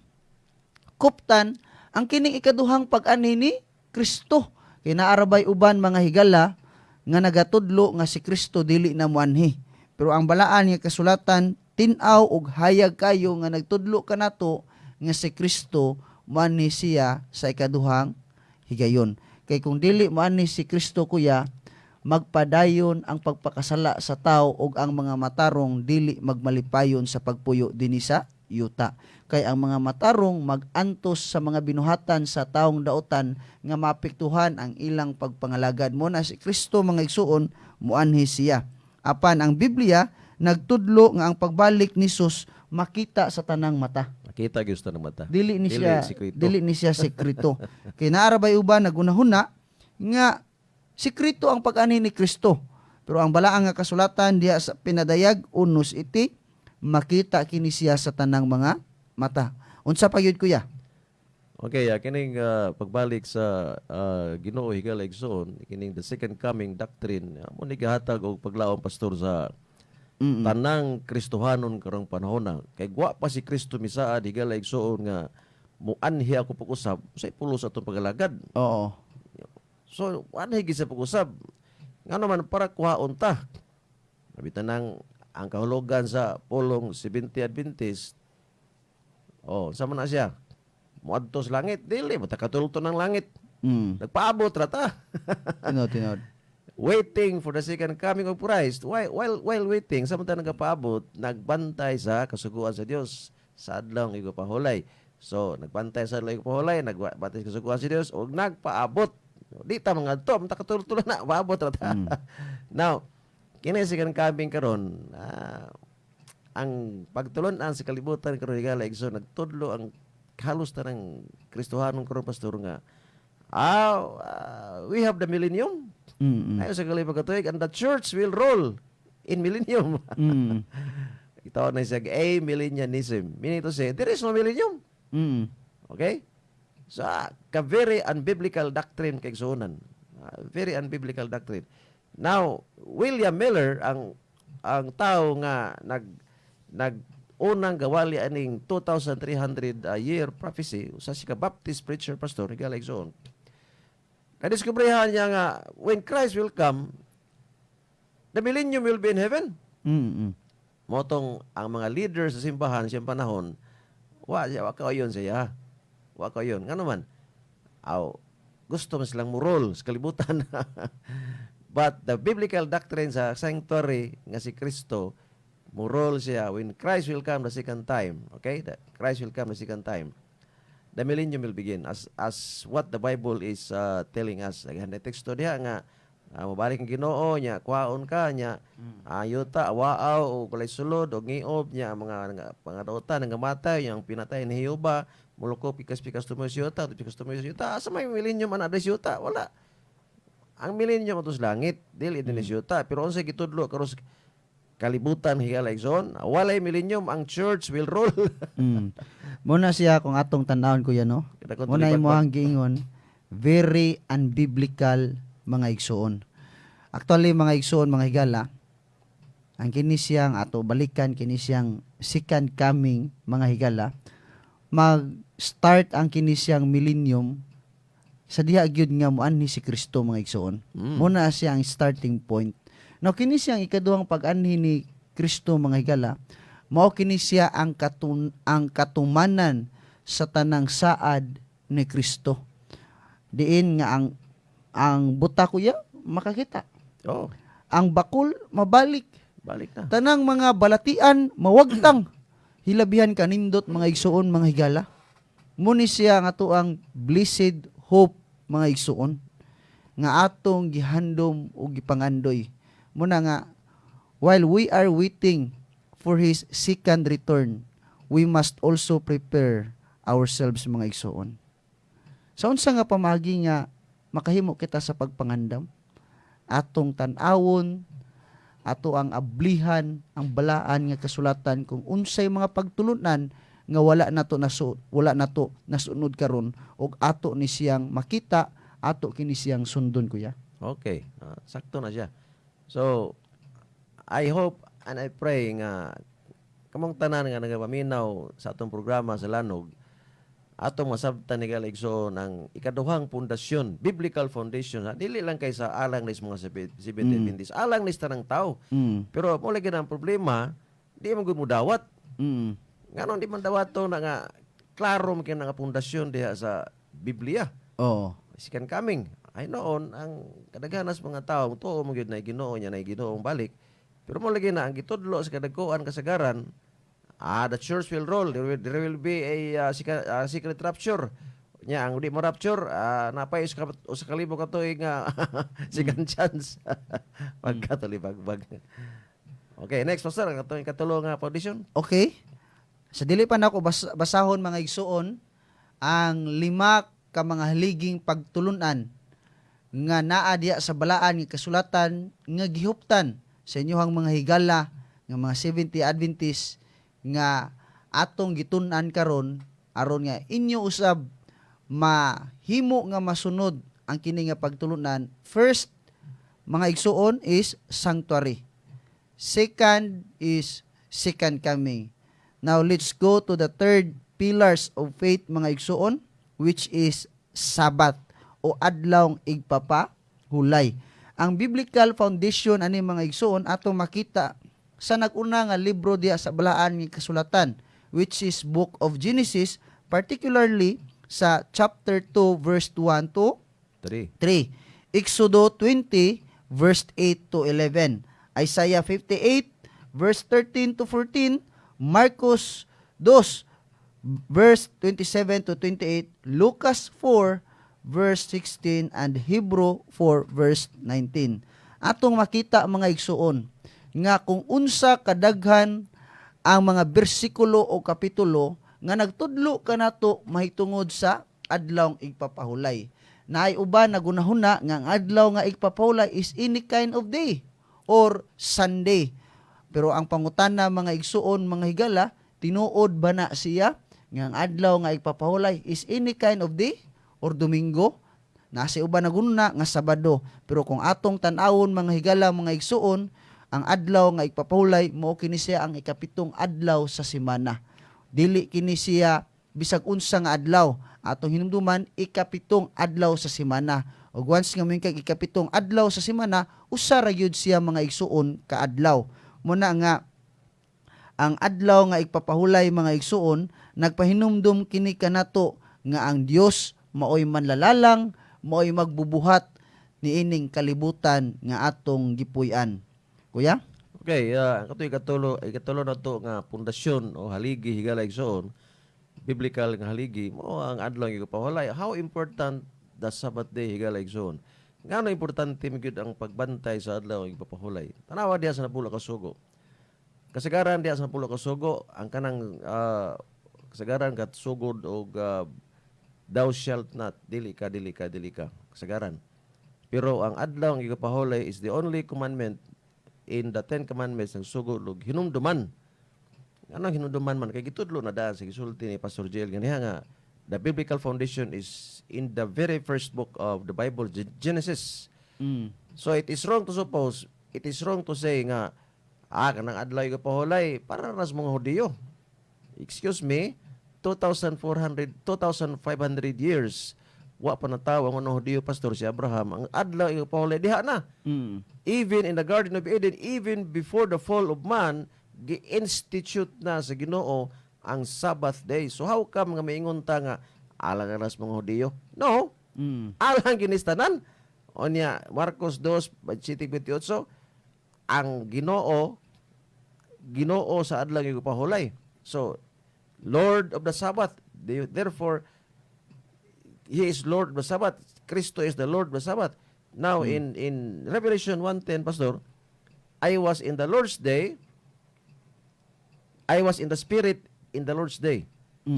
S2: kuptan ang kining ikaduhang pag-anhi ni Kristo. Kay naa ra bay uban, mga higala, nga nagatudlo nga si Kristo dili na muanhi. Pero ang balaan nga kasulatan tin-aw og hayag kayo nga nagtudlo kanato nga si Kristo muanhi siya sa ikaduhang higayon. Kay kung dili muanhi si Kristo, kuya, magpadayon ang pagpakasala sa tao ug ang mga matarong dili magmalipayon sa pagpuyo dinhi sa yuta. Kay ang mga matarong mag-antos sa mga binuhatan sa taong daotan nga maapektuhan ang ilang pagpangalagad. Mo na si Kristo, mga igsuon, muanhi siya. Apan ang Biblia nagtudlo nga ang pagbalik ni Jesus makita sa tanang mata.
S5: Makita gyud sa tanang mata.
S2: Dili ni
S5: Dili
S2: siya
S5: sikreto.
S2: Dili ni siya sekreto. Kay naa ra bay uban nagunahuna nga sekreto ang pag-anhi ni Kristo. Pero ang balaan nga kasulatan diha sa Pinadayag 1:7, makita kini siya sa tanang mga mata. Unsa pa gyud, kuya?
S5: Okay, kining pagbalik sa Ginoo, higala, igsoon, kining the second coming doctrine, mo ni gihatag og paglaom, pastor, sa tanang Kristohanon karong panahon na. Kay wa pa si Kristo misaad, higala, igsoon, nga muanhi ako pag-usab sa pulos atong pagalagad. So, anhi gid sa pag-usab. Ngano man, para kuhaon ta. Nabitan nang ang kahulugan sa pulong 70 Adventist. Oh, sa man na siya? Muadto sa langit, dili mo ta katulto ng langit. Nagpaabot ra ta.
S2: Tinod, tinod.
S5: Waiting for the second coming of Christ. While waiting, samtang nagapaabot, nagbantay sa kasuguan sa Dios sa adlaw ng igpahulay. So, nagbantay sa adlaw igpahulay, nagbantay sa kasuguan sa Dios ug nagpaabot. Di ta mga to, ta katulto na, paabot ra ta. Now, kini second coming karon, ang pagtulon-an sa kalibutan karon, higala, igsoon, nagtudlo ang halos tanang Kristohanon karon, pastor, nga we have the millennium. Ayo sa kalibang katuig, and the church will rule in millennium. Ito na siya, amillennialism. Meaning to say, there is no millennium. Okay? So, ka very unbiblical doctrine, kaigsuonan. Very unbiblical doctrine. Now, William Miller ang tao nga nag nag unang gawali aning 2300 year prophecy, usa siya ka Baptist preacher, pastor, higala, igsoon. Nadiskubrehan niya nga when Christ will come, the millennium will be in heaven. Mao tong ang mga leaders sa simbahan siyang panahon, wa siya, wa kayon siya. Wa kayon. Ngano man? Aw, gusto man silang mo-rule sa kalibutan. But the biblical doctrine sa sanctuary nga si Kristo mo-rule siya when Christ will come the second time. Okay? The Christ will come the second time. The millennium will begin as what the Bible is telling us. Daghan na teksto diha nga mobalik ang Ginoo nya, kuhaon ka nya, yuta waaw o kulay sulod o ngiob nya, ang mga dautan nga matay, yang pinatay ni Jehova mulukop pikas-pikas tumoy sa yuta, pikas tumoy sa yuta. Asa may millennium ana sa yuta? Wala. Ang millennium ato sa langit, dili din sa yuta. Pero unsay gitudlo karon sa kalibutan, higala, igsoon? Walay millennium, ang church will rule.
S2: Muna siya kung atong tan-awon, kuya, no.
S5: Kada kung
S2: Muna
S5: tulipat
S2: imo
S5: pa.
S2: Ang giingon, very unbiblical, mga igsoon. Actually, mga igsoon, mga higala, ang kini siyang ato balikan, kini siyang second coming, mga higala, mag-start ang kini siyang millennium sa diha gyud nga moanhi si Kristo, mga igsoon. Muna siya ang starting point. Now kini siyang ikaduhang pag-anhi ni Kristo, mga higala, mao kini siya ang katumanan sa tanang saad ni Kristo. Diin nga ang buta, kuya, makakita.
S5: Oh,
S2: Ang bakul mabalik.
S5: Balik na.
S2: Tanang mga balatian mawagtang. Hilabihan kanindot, mga igsuon, mga higala. Muni siya nga ang blessed hope, mga igsuon, nga atong gihandom o gipangandoy. Muna nga while we are waiting for his second return, we must also prepare ourselves, mga igsuon. Sa unsa nga pamaagi nga makahimo kita sa pagpangandam? Atong tan-awon, ato ang ablihan ang balaan nga kasulatan kung unsay mga pagtulunan nga wala nato nasunod karon ug ato ni siyang makita, ato kini siyang sundon, kuya.
S5: Okay, sakto na siya. So, I hope and I pray nga kamong tanan nga nagapaminaw sa atong programa sa Lanog, atong masabtan, higala, igsoon, ang ikaduhang pundasyon, biblical foundation, ha? Dili lang kay sa alang ni sa mga Seventh Adventist, alang ni sa tanang tao. Pero mo lagi na ang problema, di man gud mo dawat. Ngano di man dawat to na nga klaro man kay nga pundasyon diha sa Biblia? Second coming. Ay noon, ang kadaghanan sa mga tao, tuo mo gyud na Ginoo niya na Ginoong balik. Pero mo lagi na ang gitudlo sa kadagkoan kasagaran, the church will rule. There will be a secret rapture. Nya ang di mo rapture, napay 1,000 ka tuig nga second chance. Pagkatulibagbag. Okay, next, pastor, ang atong ikatulo nga foundation.
S2: Okay. Sa dili pa nako basahon, mga igsuon, ang lima ka mga haliging pagtulunan nga naa diya sa balaan nga kasulatan nga gihuptan sa inyohang mga higala nga mga 70 Adventist nga atong gitun-an karon aron nga inyo usab mahimo nga masunod ang kini nga pagtulunan. First, mga igsuon, is sanctuary. Second is second coming. Now let's go to the third pillars of faith, mga igsuon, which is Sabbath o adlawng igpapahulay. Ang biblical foundation ani, mga igsuon, ato makita sa nag-una nga libro diha sa balaan nga kasulatan, which is Book of Genesis, particularly sa chapter 2 verse 1 to
S5: 3.
S2: 3. Exodo 20 verse 8 to 11. Isaiah 58 verse 13 to 14, Marcos 2 verse 27 to 28, Lucas 4 verse 16 and Hebrew 4 verse 19. Atong makita, mga igsuon, nga kung unsa kadaghan ang mga bersikulo o kapitulo nga nagtudlo kanato mahitungod sa adlaw igpapahulay. Naay uban nagunahuna nga ang adlaw nga igpapahulay is any kind of day or Sunday. Pero ang pangutana, mga igsuon, mga higala, tinuod ba na siya Nga ang adlaw nga igpapahulay is any kind of day or Domingo. Nasa uban naguna nga Sabado. Pero kung atong tan-awon, mga higala, mga igsuon, ang adlaw nga igpapahulay mao kini siya ang ikapitong adlaw sa semana. Dili kini siya bisag unsa nga adlaw. Atong hinumduman, ikapitong adlaw sa semana. Ug once nga moingon kag ikapitong adlaw sa semana, usa ra gyud siya, mga igsuon, ka adlaw. Muna nga ang adlaw nga igpapahulay, mga igsuon, nagpahinumdum kini kanato nga ang Dios maoy manlalalang, maoy magbubuhat niining kalibutan nga atong gipuy-an. Kuya?
S5: Okay, ang katoy ikatulo na to nga pundasyon o haligi, higala igsoon, biblical nga haligi mo ang adlaw nga igpapahulay. How important the Sabbath day, higala igsoon? Ngano importante mi gyud ang pagbantay sa adlaw nga igpapahulay? Tanawa diha sa napulo ka sugo. Kasagaran diha sa napulo ka sugo, ang kanang kasagaran kat sugod og "Thou shalt not, dili ka, dili ka, dili ka." Kasagaran. Pero ang adlaw nga igpapahulay is the only commandment in the Ten Commandments ang sugod og hinumduman. Anong hinumduman man? Kay gitudlo na daan sa gisulti ni Pastor Jill ganiha nga the biblical foundation is in the very first book of the Bible, Genesis. So it is wrong to suppose, it is wrong to say nga kanang adlaw igpapahulay para ra sa mga Hudiyo. Excuse me, 2,400, 2,500 years wa pa natawo ang unang Hudiyo, Pastor, si Abraham. Ang adlaw igpapahulay diha na. Even in the Garden of Eden, even before the fall of man, gi-institute na sa Ginoo ang Sabbath day. So how come nga maingon ta nga alang ra sa mga Hudiyo? No. Alang kini sa tanan. Onya Marcos 2:28, ang Ginoo Ginoo sa adlaw nga igpahulay. So Lord of the Sabbath. Therefore he is Lord of the Sabbath. Kristo is the Lord of the Sabbath. Now in Revelation 1:10, Pastor, "I was in the Lord's day, I was in the Spirit in the Lord's day."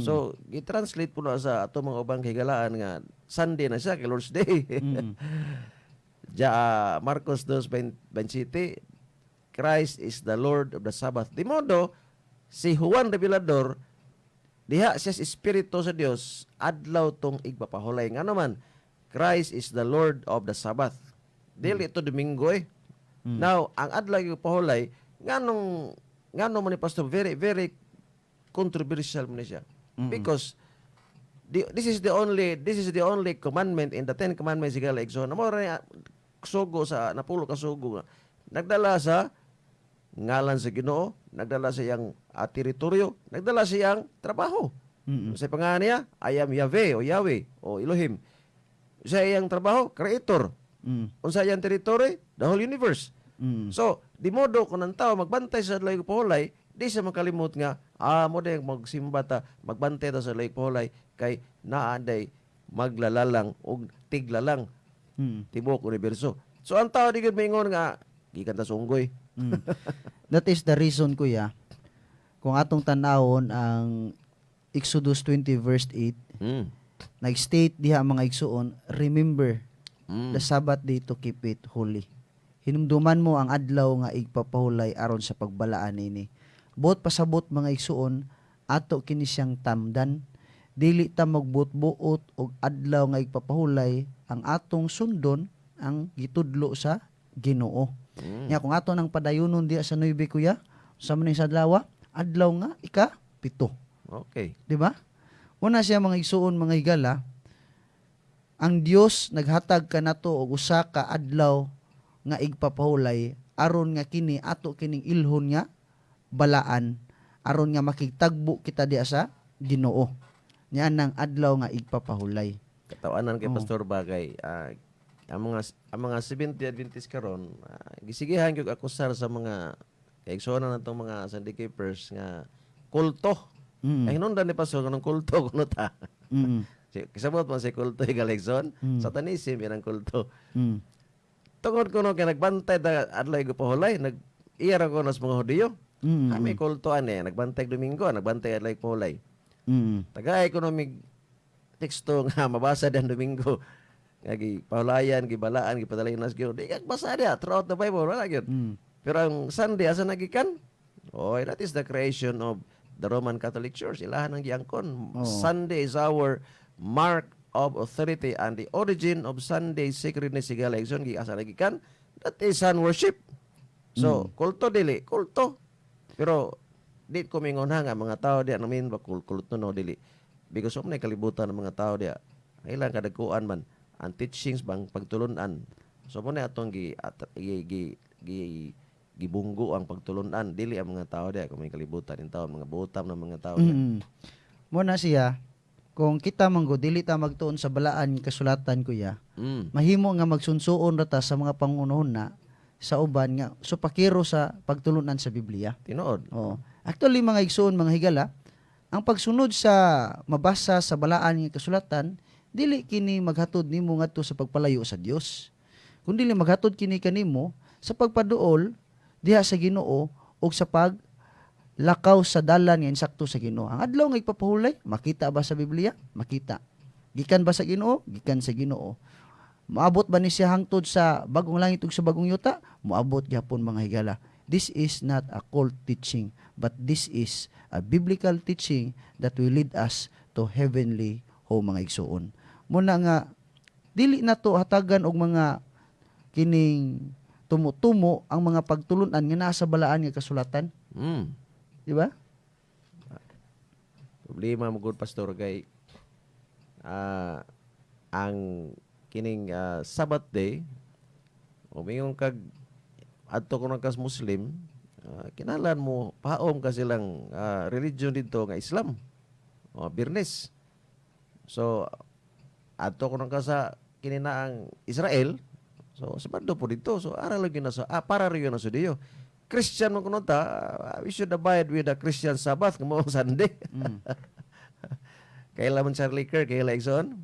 S5: So, i-translate po na sa ato mga ubang higalaan nga Sunday na siya kay Lord's Day. Ja, Marcos 2:27, Christ is the Lord of the Sabbath. Di modo si Juan Revelador diha siya sa Espiritu sa Dios, adlaw tong igpapahulay. Ngano man, Christ is the Lord of the Sabbath. Dili ito Domingo eh. Now, ang adlaw igpapahulay, nganong man ni Pastor, very very controversial man ni siya. Because this is the only commandment in the Ten Commandments, higala igsoon. Mao ra sugo sa napulo ka sugo nga nagdala sa ngalan sa Ginoo, nagdala sa iyang teritoryo, nagdala sa iyang trabaho. Sa pangalan niya, "I am Yahweh" o Yahweh o Elohim. Sa iyang trabaho, creator. Unsa iyang territory? The whole universe. So, di modo kung ang tao magbantay sa adlaw pahulay, di siya makalimot nga mo day magsimba ta, magbantay ta sa adlaw pahulay kay naa day maglalalang og tiglalang tibuok universo. So ang tao di gud maingon nga gikan ta sa unggoy.
S2: That is the reason, kuya, kung atong tanawon ang Exodus 20 verse 8, nag-state diha, mga igsuon, "Remember the Sabbath day to keep it holy." Hinumduman mo ang adlaw nga igpapahulay aron sa pagbalaan ini. Buot pasabot, mga igsuon, ato kini siyang tamdan. Dili ta magbuot-buot og adlaw nga igpapahulay, ang atong sundon ang gitudlo sa Ginoo. Nya kung ato nang padayunon diha sa 9, kuya, sa man sa adlaw, adlaw nga ika-7. Di ba? Una siya, mga igsuon, mga higala, ang Dios naghatag kanato og usa ka adlaw nga igpapahulay aron nga kini ato kining ilhon nga balaan aron nga makigtagbo kita diha sa Ginoo. Niya nang adlaw nga igpapahulay.
S5: Katawanan kay Pastor Bagay, ang mga 70 Adventist karon gisigihan gyud akusar sa mga kaigsuonan natong mga Sunday keepers nga kulto. Ay hinungdan ni Pastor kanang kulto kuno ta. Kasabot man sa kulto, Galexon, Satanism yan ang kulto. Tungod kuno kay nagbantay ta adlaw igpahulay, nag iya ra kuno sa mga Hudiyo. Kami kulto ani, nagbantay Domingo, nagbantay adlaw igpahulay. Tagay kuno mig teksto nga mabasa dan Domingo nga gipahulayan, gibalaan, gipadalayan sa Ginoo. Di ka basa diha throughout the Bible, wala gyud. Pero ang Sunday asa nagikan? Oh, that is the creation of The Roman Catholic Church, ilahan ang giangkon.
S2: Oo.
S5: Sunday is our mark of authority and the origin of Sunday sacredness, higala, igsoon, giasa na gikan, that is sun worship. So, kulto dili, kulto. Pero di ko mingon ha nga mga tao diya namin ba kulto no dili. Because of na kalibutan ng mga tao diya. Ilang kadagkuan man ang teachings bang pagtulunan. So mo na atong gi, at, gi, gi, gi gibunggo ang pagtulunan, dili ang mga tao diya kung may kalibutan in taon, mga butam ng mga tao diya.
S2: Mo na siya, kung kita manggo dili ta magtuon sa balaan kasulatan, kuya, mahimo nga magsunsuon ra ta sa mga pangunuhon na sa uban nga supakiro sa pagtulunan sa Biblia.
S5: Tinuod.
S2: Oo. Actually, mga igsoon, mga higala, ang pagsunod sa mabasa sa balaan nga kasulatan, dili kini maghatod nimo ngadto sa pagpalayo sa Dios. Kun dili maghatod kini kanimo sa pagpaduol diha sa Ginoo ug sa pag lakaw sa dalan nga insakto sa Ginoo. Ang adlaw nga igpapahulay, makita ba sa Biblia? Makita. Gikan ba sa Ginoo? Gikan sa Ginoo. Moabot ba ni siya hangtod sa bagong langit ug sa bagong yuta? Moabot gyapon, mga higala. This is not a cult teaching, but this is a biblical teaching that will lead us to heavenly home, mga igsuon. Muna nga dili na to hatagan og mga kining tumo-tumo ang mga pagtulunan nga naa sa balaan nga kasulatan, di ba?
S5: Problema mo gud, pastor, kay ang kining Sabbath day, umingon kag adto ko kas Muslim, kinahanglan mo paom ka silang religion dito nga Islam o Birnes. So adto ko ka sa kini na ang Israel, so Sabado po dito, so ara lang yun na sa para rin yun na sa Diyo. Christian man kuno ta, we should abide with the Christian Sabbath nga mao ang Sunday. Kaila man Charlie Kirk, kaila, igsoon?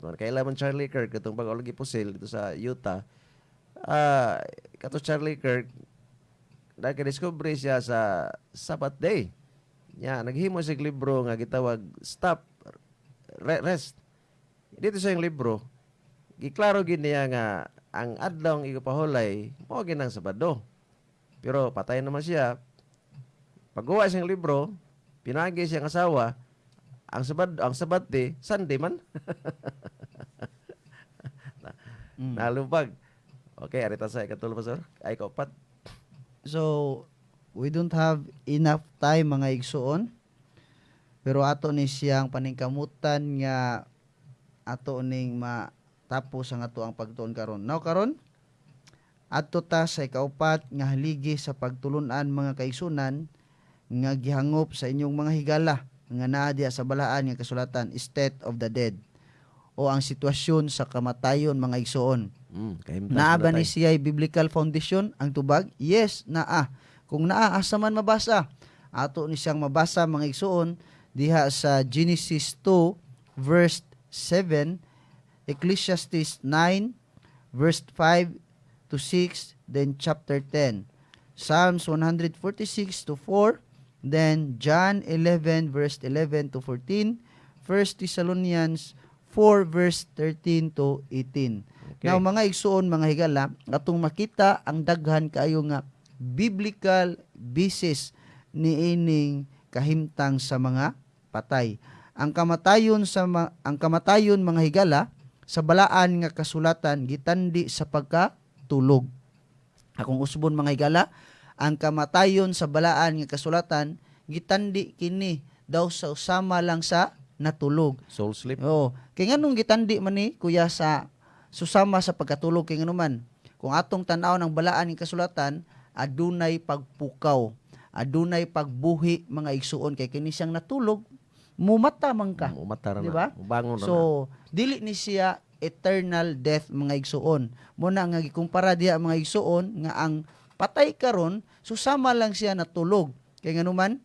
S5: Kung kaila man Charlie Kirk, katong bago lagi pusil dito sa Utah. Kato Charlie Kirk, nagka-discover siya sa Sabbath day. Nya, naghimo siya og libro nga gitawag Stop Rest. Dito sa yung libro, giklaro gid niya nga ang adlaw ang igpahulay mao gyud ang Sabado. Pero patay naman siya. Paggawa siyang libro, pinagi siyang asawa, ang Sabado, ang Sabbath day, Sunday man. Nalubag. Okay, arita sa ikatulo, pastor. Ay, kaupat.
S2: So, we don't have enough time, mga igsuon. Pero ato ni siyang paningkamutan nga ato ning matapos ang ato ang pagtuon karon. Now karon, adto ta sa ikaupat nga haligi sa pagtulunan, mga kaigsunan, nga gihangop sa inyong mga higala nga naa diha sa balaan nga kasulatan, state of the dead o ang sitwasyon sa kamatayon, mga igsuon.
S5: Kahimtang
S2: Naa ba
S5: na
S2: ni
S5: tayo.
S2: siya biblical foundation ang tubag? Yes, naa. Kung naa, asa man mabasa? Ato ni siyang mabasa, mga igsuon, diha sa Genesis 2 verse 7, Ecclesiastes 9 verse 5 to 6, then chapter 10. Psalms 146 to 4, then John 11 verse 11 to 14, 1 Thessalonians 4 verse 13 to 18.
S5: Okay.
S2: Now mga igsuon, mga higala, atong makita ang daghan kaayo nga biblical basis niining kahimtang sa mga patay. Ang kamatayon, mga higala, sa balaan nga kasulatan gitandi sa pagkatulog. Akong usbon, mga higala, ang kamatayon sa balaan nga kasulatan gitandi kini daw sa usama lang sa natulog.
S5: Soul sleep.
S2: Oo. Kay nganong gitandi man ni, kuya, sa susama sa pagkatulog? Kay ngano man kung atong tan-aw ng balaan ng kasulatan, adunay pagpukaw, adunay pagbuhi, mga igsuon, kay kini siyang natulog, mumata man ka.
S5: Umata ra
S2: Di
S5: na.
S2: ba?
S5: Mubangon ra na.
S2: So, dili ni siya eternal death, mga igsuon. Muna nga gikumpara diha, mga igsuon, nga ang patay karon susama lang siya natulog. Kay nganuman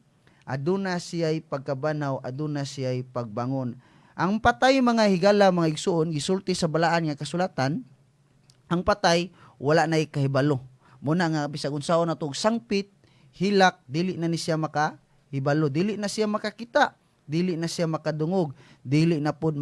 S2: aduna siya'y pagkabanaw, aduna siya'y pagbangon. Ang patay, mga higala, mga igsuon, gisulti sa balaan nga kasulatan, ang patay wala na kahibalo. Muna nga bisag unsaon na tog sangpit, hilak, dili na ni siya makahibalo, dili na siya makakita, dili na siya makadungog, dili na pod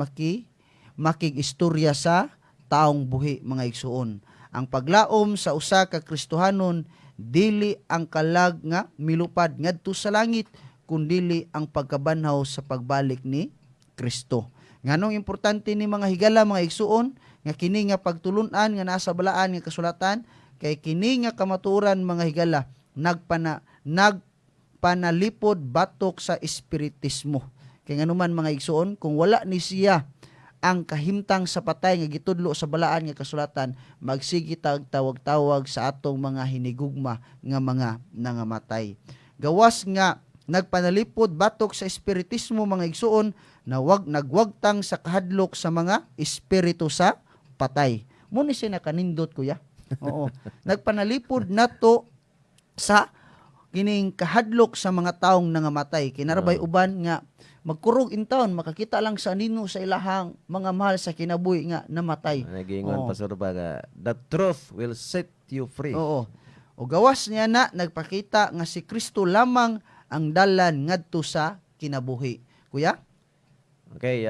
S2: makig-istorya sa taong buhi, mga igsuon. Ang paglaom sa usa ka Kristohanon dili ang kalag nga milupad ngadto sa langit, Kundili ang pagkabanhaw sa pagbalik ni Kristo. Nganong importante ni, mga higala, mga igsuon, nga kini nga pagtulunan nga nasa balaan nga kasulatan? Kay kini nga kamatuoran, mga higala, nagpanalipod batok sa espiritismo. Kay nganuman, mga igsuon, kung wala ni siya ang kahimtang sa patay nga gitudlo sa balaan nga kasulatan, magsige tag tawag-tawag sa atong mga hinigugma nga mga nangamatay. Gawas nga nagpanalipod batok sa espiritismo, mga igsuon, nawag nagwagtang sa kahadlok sa mga espiritu sa patay. Mao ni siya nakanindot, kuya. Oo. Nagpanalipod nato sa kining kahadlok sa mga taong nangamatay. Kinarabay uban nga magkurog in town, makakita lang sa anino sa ilahang mga mahal sa kinabuhi nga namatay.
S5: Nagingon, Pastor, ba nga the truth will set you free.
S2: Oo. O gawas niya na nagpakita nga si Kristo lamang ang dalan ngadto sa kinabuhi. Kuya?
S5: Okay,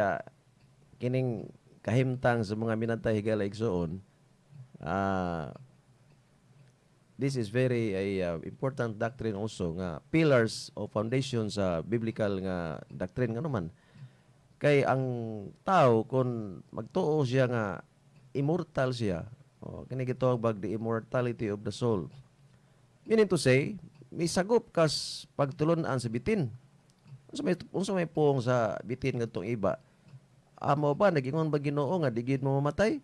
S5: kining kahimtang sa mga minatay, higala, igsuon, this is very a important doctrine also nga pillars o foundation sa biblical nga doctrine. Nga naman kay ang tao, kung magtuo siya nga immortal siya, oh, kini gitawag bag the immortality of the soul, meaning to say misagop kas pagtulon-an sa bitin. Unsa may puong sa bitin ngadtong iba? Amo ba nagingon ba Ginoo nga di gid mo mamatay?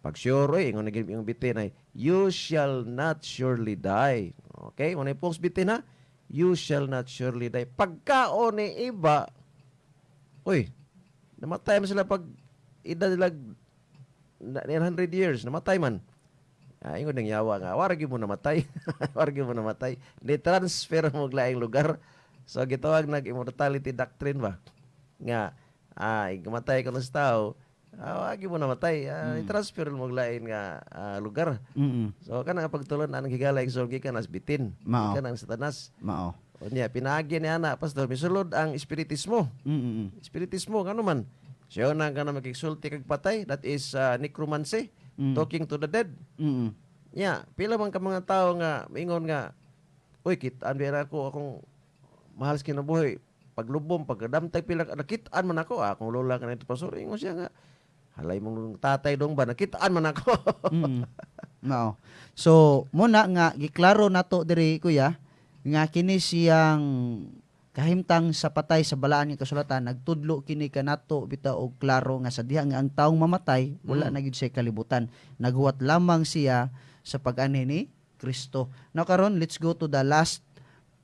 S5: Pag sure oy, ingon na gid yung bitin ay, "You shall not surely die." Okay, mo na puong sa bitin ha. "You shall not surely die." Pagkaon ni iba, uy, namatay man sila pag edad nila 900 years, namatay man. Ah, ingon ng yawa nga, wara gyud mo namatay. Wara gyud mo namatay. Ni transfer mo og laing lugar. So gitawag nag immortality doctrine ba? Nga kamatay ko sa tao, wag gyud mo namatay. I-transfer mo og lain nga lugar. So kana nga pagtulon ang higala, igsoon, gikan as bitin.
S2: Mao.
S5: Gikan ang Satanas.
S2: Mao.
S5: Unya pinaagi ni ana, Pastor, misulod ang espiritismo. Espiritismo ngano man? Siya na ka na makigsulti kag patay, that is necromancy, talking to the dead. Nya, pila man ka mga tao nga maingon nga, "Uy, kit-an bira ako akong mahal sa kinabuhi. Paglubom, pagkadamtay pila nakit-an man ako, akong lola kanito, Pastor." Ingon siya nga, "Halay mong tatay dong ba, nakit-an man ako."
S2: Mao. So, muna nga giklaro nato diri, kuya, nga kini siyang kahimtang sa patay sa balaan nga kasulatan nagtudlo kini kanato bitaw og klaro nga sa diha nga ang taong mamatay, wala na gyud siya kalibutan, naghuwat lamang siya sa pag-anhi ni Kristo. Now karon, let's go to the last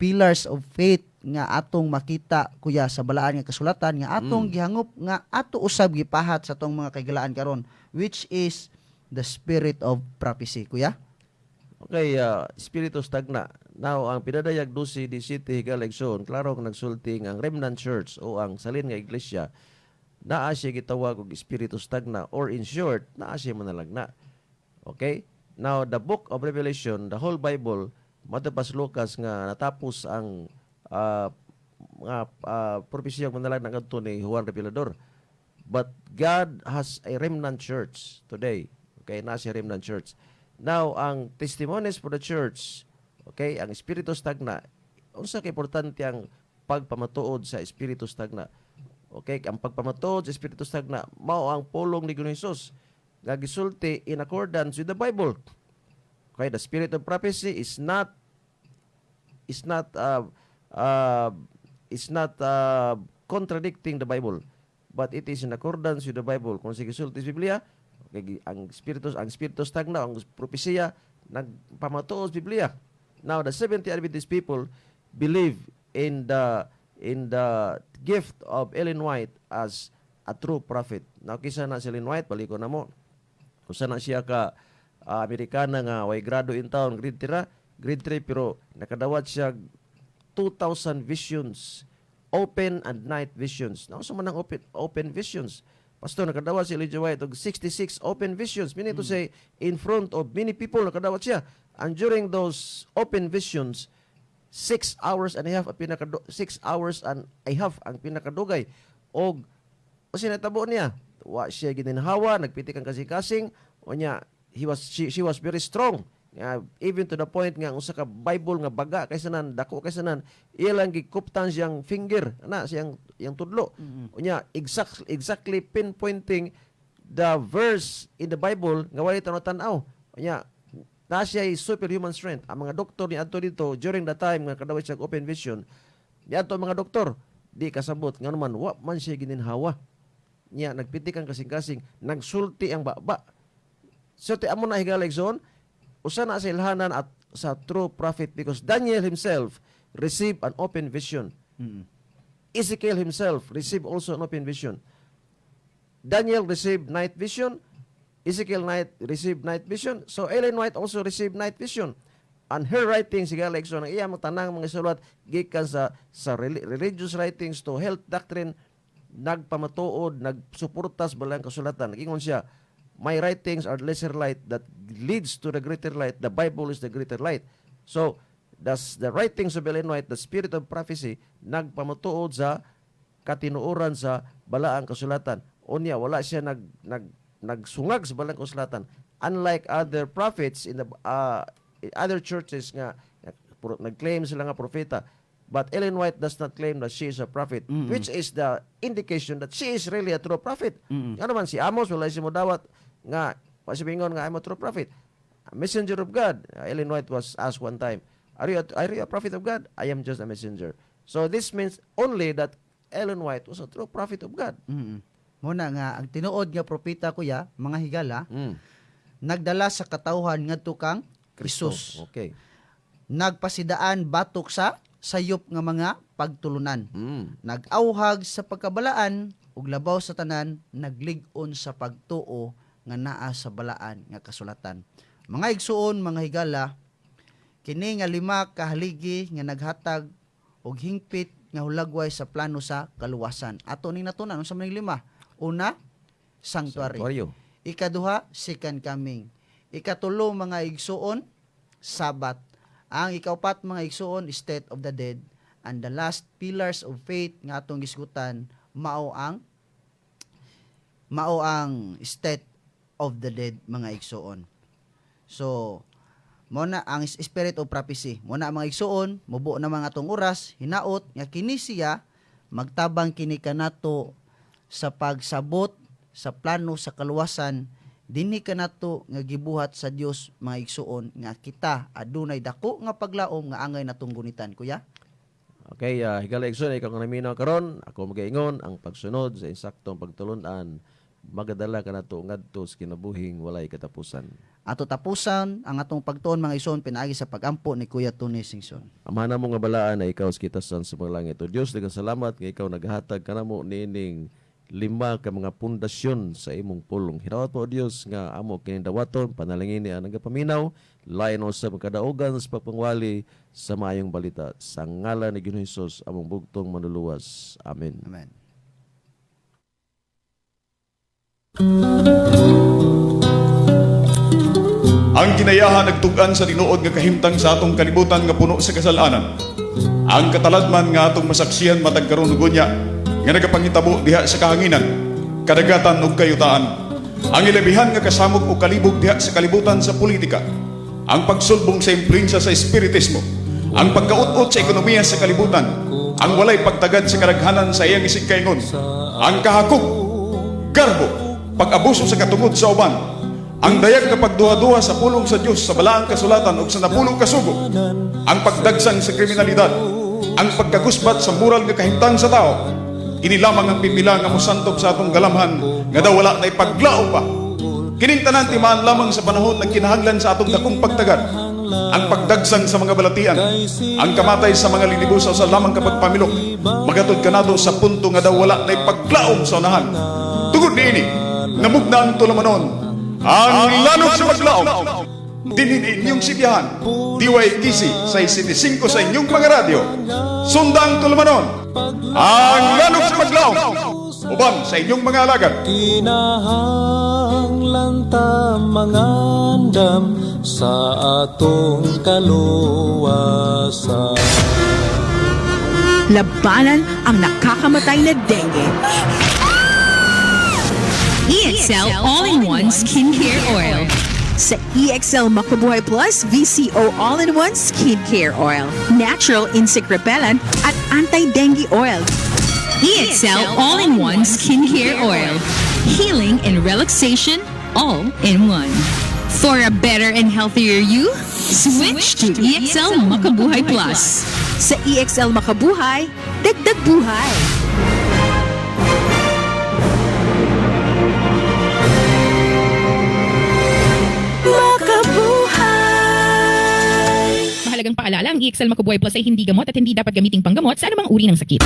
S2: pillars of faith nga atong makita, kuya, sa balaan nga kasulatan nga atong gihangop nga ato usab gipahat sa atong mga kahigalaan karon, which is the spirit of prophecy, kuya.
S5: Okay, Espiritu stagna. Now, ang Pinadayag 12:17, higala, igsoon, klaro ang nagsulti ang remnant church o ang salin nga iglesia, naa siya gitawag og Espiritu stagna or in short, naa siya manalagna. Okay? Now, the book of Revelation, the whole Bible, matapos Lucas nga natapos ang mga propesiyang manalagna ngadto ni Juan Revelador. But God has a remnant church today. Okay, naa siya remnant church. Now, ang testimonies for the church, okay, ang Espiritu stagna, unsa ka importante ang pagpamatuod sa Espiritu stagna? Okay, ang pagpamatuod sa Espiritu stagna, mao ang pulong ni Ginoong Hesus nga gisulti in accordance with the Bible. Okay, the spirit of prophecy is not contradicting the Bible, but it is in accordance with the Bible. Kung sige sulti sa Biblia, okay, ang espiritu stagna, ang propesiya nagpamatuod sa Biblia. Now, the Seventh Adventist people believe in the gift of Ellen White as a true prophet. Now, kisa na si Ellen White, baliko na mo. Usa na siya ka Amerikana nga way grado in town, grade 3, grade 3, pero nakadawat siya 2,000 visions, open and night visions. Now, unsa man ang open visions? Pastor, nakadawat si Elijah White og 66 open visions. Meaning to say, in front of many people, nakadawat siya. And during those open visions, 6 hours and a half ang pinakadugay. Og o sinatabo niya, wa siya gininhawa, nagpitik ang kasing-kasing, o niya, he was she was very strong. Nga even to the point nga ang usa ka Bible nga baga kay sanan, dako kay sanan, iya lang gikuptan siyang finger ana, siyang iyang tudlo. Unya exactly pinpointing the verse in the Bible nga walay tanaw. Unya na siya superhuman strength. Ang mga doktor ni adto dito during the time nga kadawat siya open vision, niadto ang mga doktor, di kasabot ngano man wa man siya gininhawa. Nya nagpitik ang kasing-kasing, nagsulti ang baba. So ti amo na, higala igsoon, usa na sa ilhanan at sa true prophet because Daniel himself received an open vision. Ezekiel himself received also an open vision. Daniel received night vision. Ezekiel night received night vision. So Ellen White also received night vision. And her writings, higala igsoon, ang iya mga tanang mga sulat gikan sa religious writings to health doctrine, nagpamatuod, nagsuporta sa balaang kasulatan. Nagingon siya, "My writings are lesser light that leads to the greater light. The Bible is the greater light." So, das the writings of Ellen White, the spirit of prophecy, nagpamatuod sa katinuoran sa balaang kasulatan. Unya, wala siya nag, nag nagsungag sa balaang kasulatan. Unlike other prophets in the other churches nga nag-claim sila nga propeta. But Ellen White does not claim that she is a prophet, which is the indication that she is really a true prophet. Ano man si Amos, wala siya modawat nga pasibingon nga, "I'm a true prophet." A messenger of God. Ellen White was asked one time, Are you a prophet of God?" "I am just a messenger." So this means only that Ellen White was a true prophet of God.
S2: Muna nga ang tinuod nga propeta, kuya, mga higala, nagdala sa katawhan ngadto kang Jesus. Nagpasidaan batok sa sayop nga mga pagtulunan. Nag-awhag sa pagkabalaan ug labaw sa tanan, naglig-on sa pagtuo nga naa sa balaan nga kasulatan. Mga igsuon, mga higala, kini nga lima ka haligi nga naghatag og hingpit nga hulagway sa plano sa kaluwasan. Ato ning natunan, unsa man ning lima? Una, sanctuary.
S5: Sanctuario.
S2: Ikaduha, second coming. Ikatulo, mga igsuon, Sabat. Ang ikaupat, mga igsuon, state of the dead. And the last pillars of faith nga atong gisgutan mao ang state of the dead, mga igsuon. So, mo na ang spirit of prophecy. Mo na ang mga igsuon, mubo na mga atong oras, hinaot nga kini siya magtabang kini kanato sa pagsabot sa plano sa kaluwasan dinhi kanato nga gibuhat sa Dios, mga igsuon, nga kita adunay dako nga paglaom nga angay natong gunitan, kuya.
S5: Okay, higala igsoon, ikaw nga naminaw karon, ako magaingon, ang pagsunod sa insaktong pagtulunan magadala kanato ngadto sa kinabuhing walay katapusan.
S2: Ato tapusan ang atong pagtuon, mga igsoon, pinaagi sa pagampo ni Kuya Tony Singson.
S5: Amahan namo nga balaan na ikaw sa kitasan sa mga langit. O Dios, daghang salamat nga ikaw naghatag kanamo niining lima ka mga pundasyon sa imong pulong. Hinaot mo, O Dios, nga amo kining dawaton, panalangini ang nagapaminaw, lain sa makadaugan sa pagpangwali sa maayong balita. Sa ngalan ni Ginoong Hesus, among bugtong manluluwas. Amen.
S2: Amen.
S1: Ang kinayahan nagtug-an sa tinuod nga kahimtang sa atong kalibutan nga puno sa kasalanan. Ang kataladman nga atong masaksihan matag karon ug unya nga nagapangitabo diha sa kahanginan, kadagatan ug kayutaan. Ang ilabihan nga kasamok o kalibog diha sa kalibutan sa politika. Ang pagsulbong sa impluwensya sa espiritismo. Ang pagkaut-ut sa ekonomiya sa kalibutan. Ang walay pagtagad sa kadaghanan sa iyang isigkaingon. Ang kahakog, garbo, pag-abuso sa katungod sa uban, ang dayag nga pagduha-duha sa pulong sa Dios sa balaang kasulatan ug sa napulo ka sugo, ang pagdagsang sa kriminalidad, ang pagkagusbat sa moral nga kahimtang sa tao, ini lamang ang pipila nga mosantob sa atong galamhan nga daw wala na ipaglaom pa. Kining tanan timaan lamang sa panahon nagkinahanglan sa atong dakong pagtagad, ang pagdagsang sa mga balatian, ang kamatay sa mga linibo sa usa lamang ka pagpamilok, magatod kanato sa punto nga daw wala na ipaglaom sa unahan. Tungod niini, namugna ang tulumanon, ang lalog sa paglaom. Dinhi inyong sibihan, DYTC 675 sa inyong mga radyo. Sundang tulumanon, ang lalog sa paglaom. Uban sa inyong mga alagad.
S6: Kinahanglan ta mangandam sa atong kaluwasan.
S7: Labanan ang nakakamatay na dengue. EXL All-in-One Skincare Oil. Sa EXL Makabuhay Plus VCO All-in-One Skincare Oil, Natural Insect Repellent at Anti-Dengue Oil.
S8: EXL All-in-One Skincare Oil. Healing and relaxation all in one. For a better and healthier you, switch to EXL Makabuhay Plus.
S7: Sa EXL Makabuhay, dagdag buhay.
S4: Makabuhay!
S8: Mahalagang paalala, ang EXL Makabuhay Plus ay hindi gamot at hindi dapat gamiting panggamot sa anumang uri ng sakit.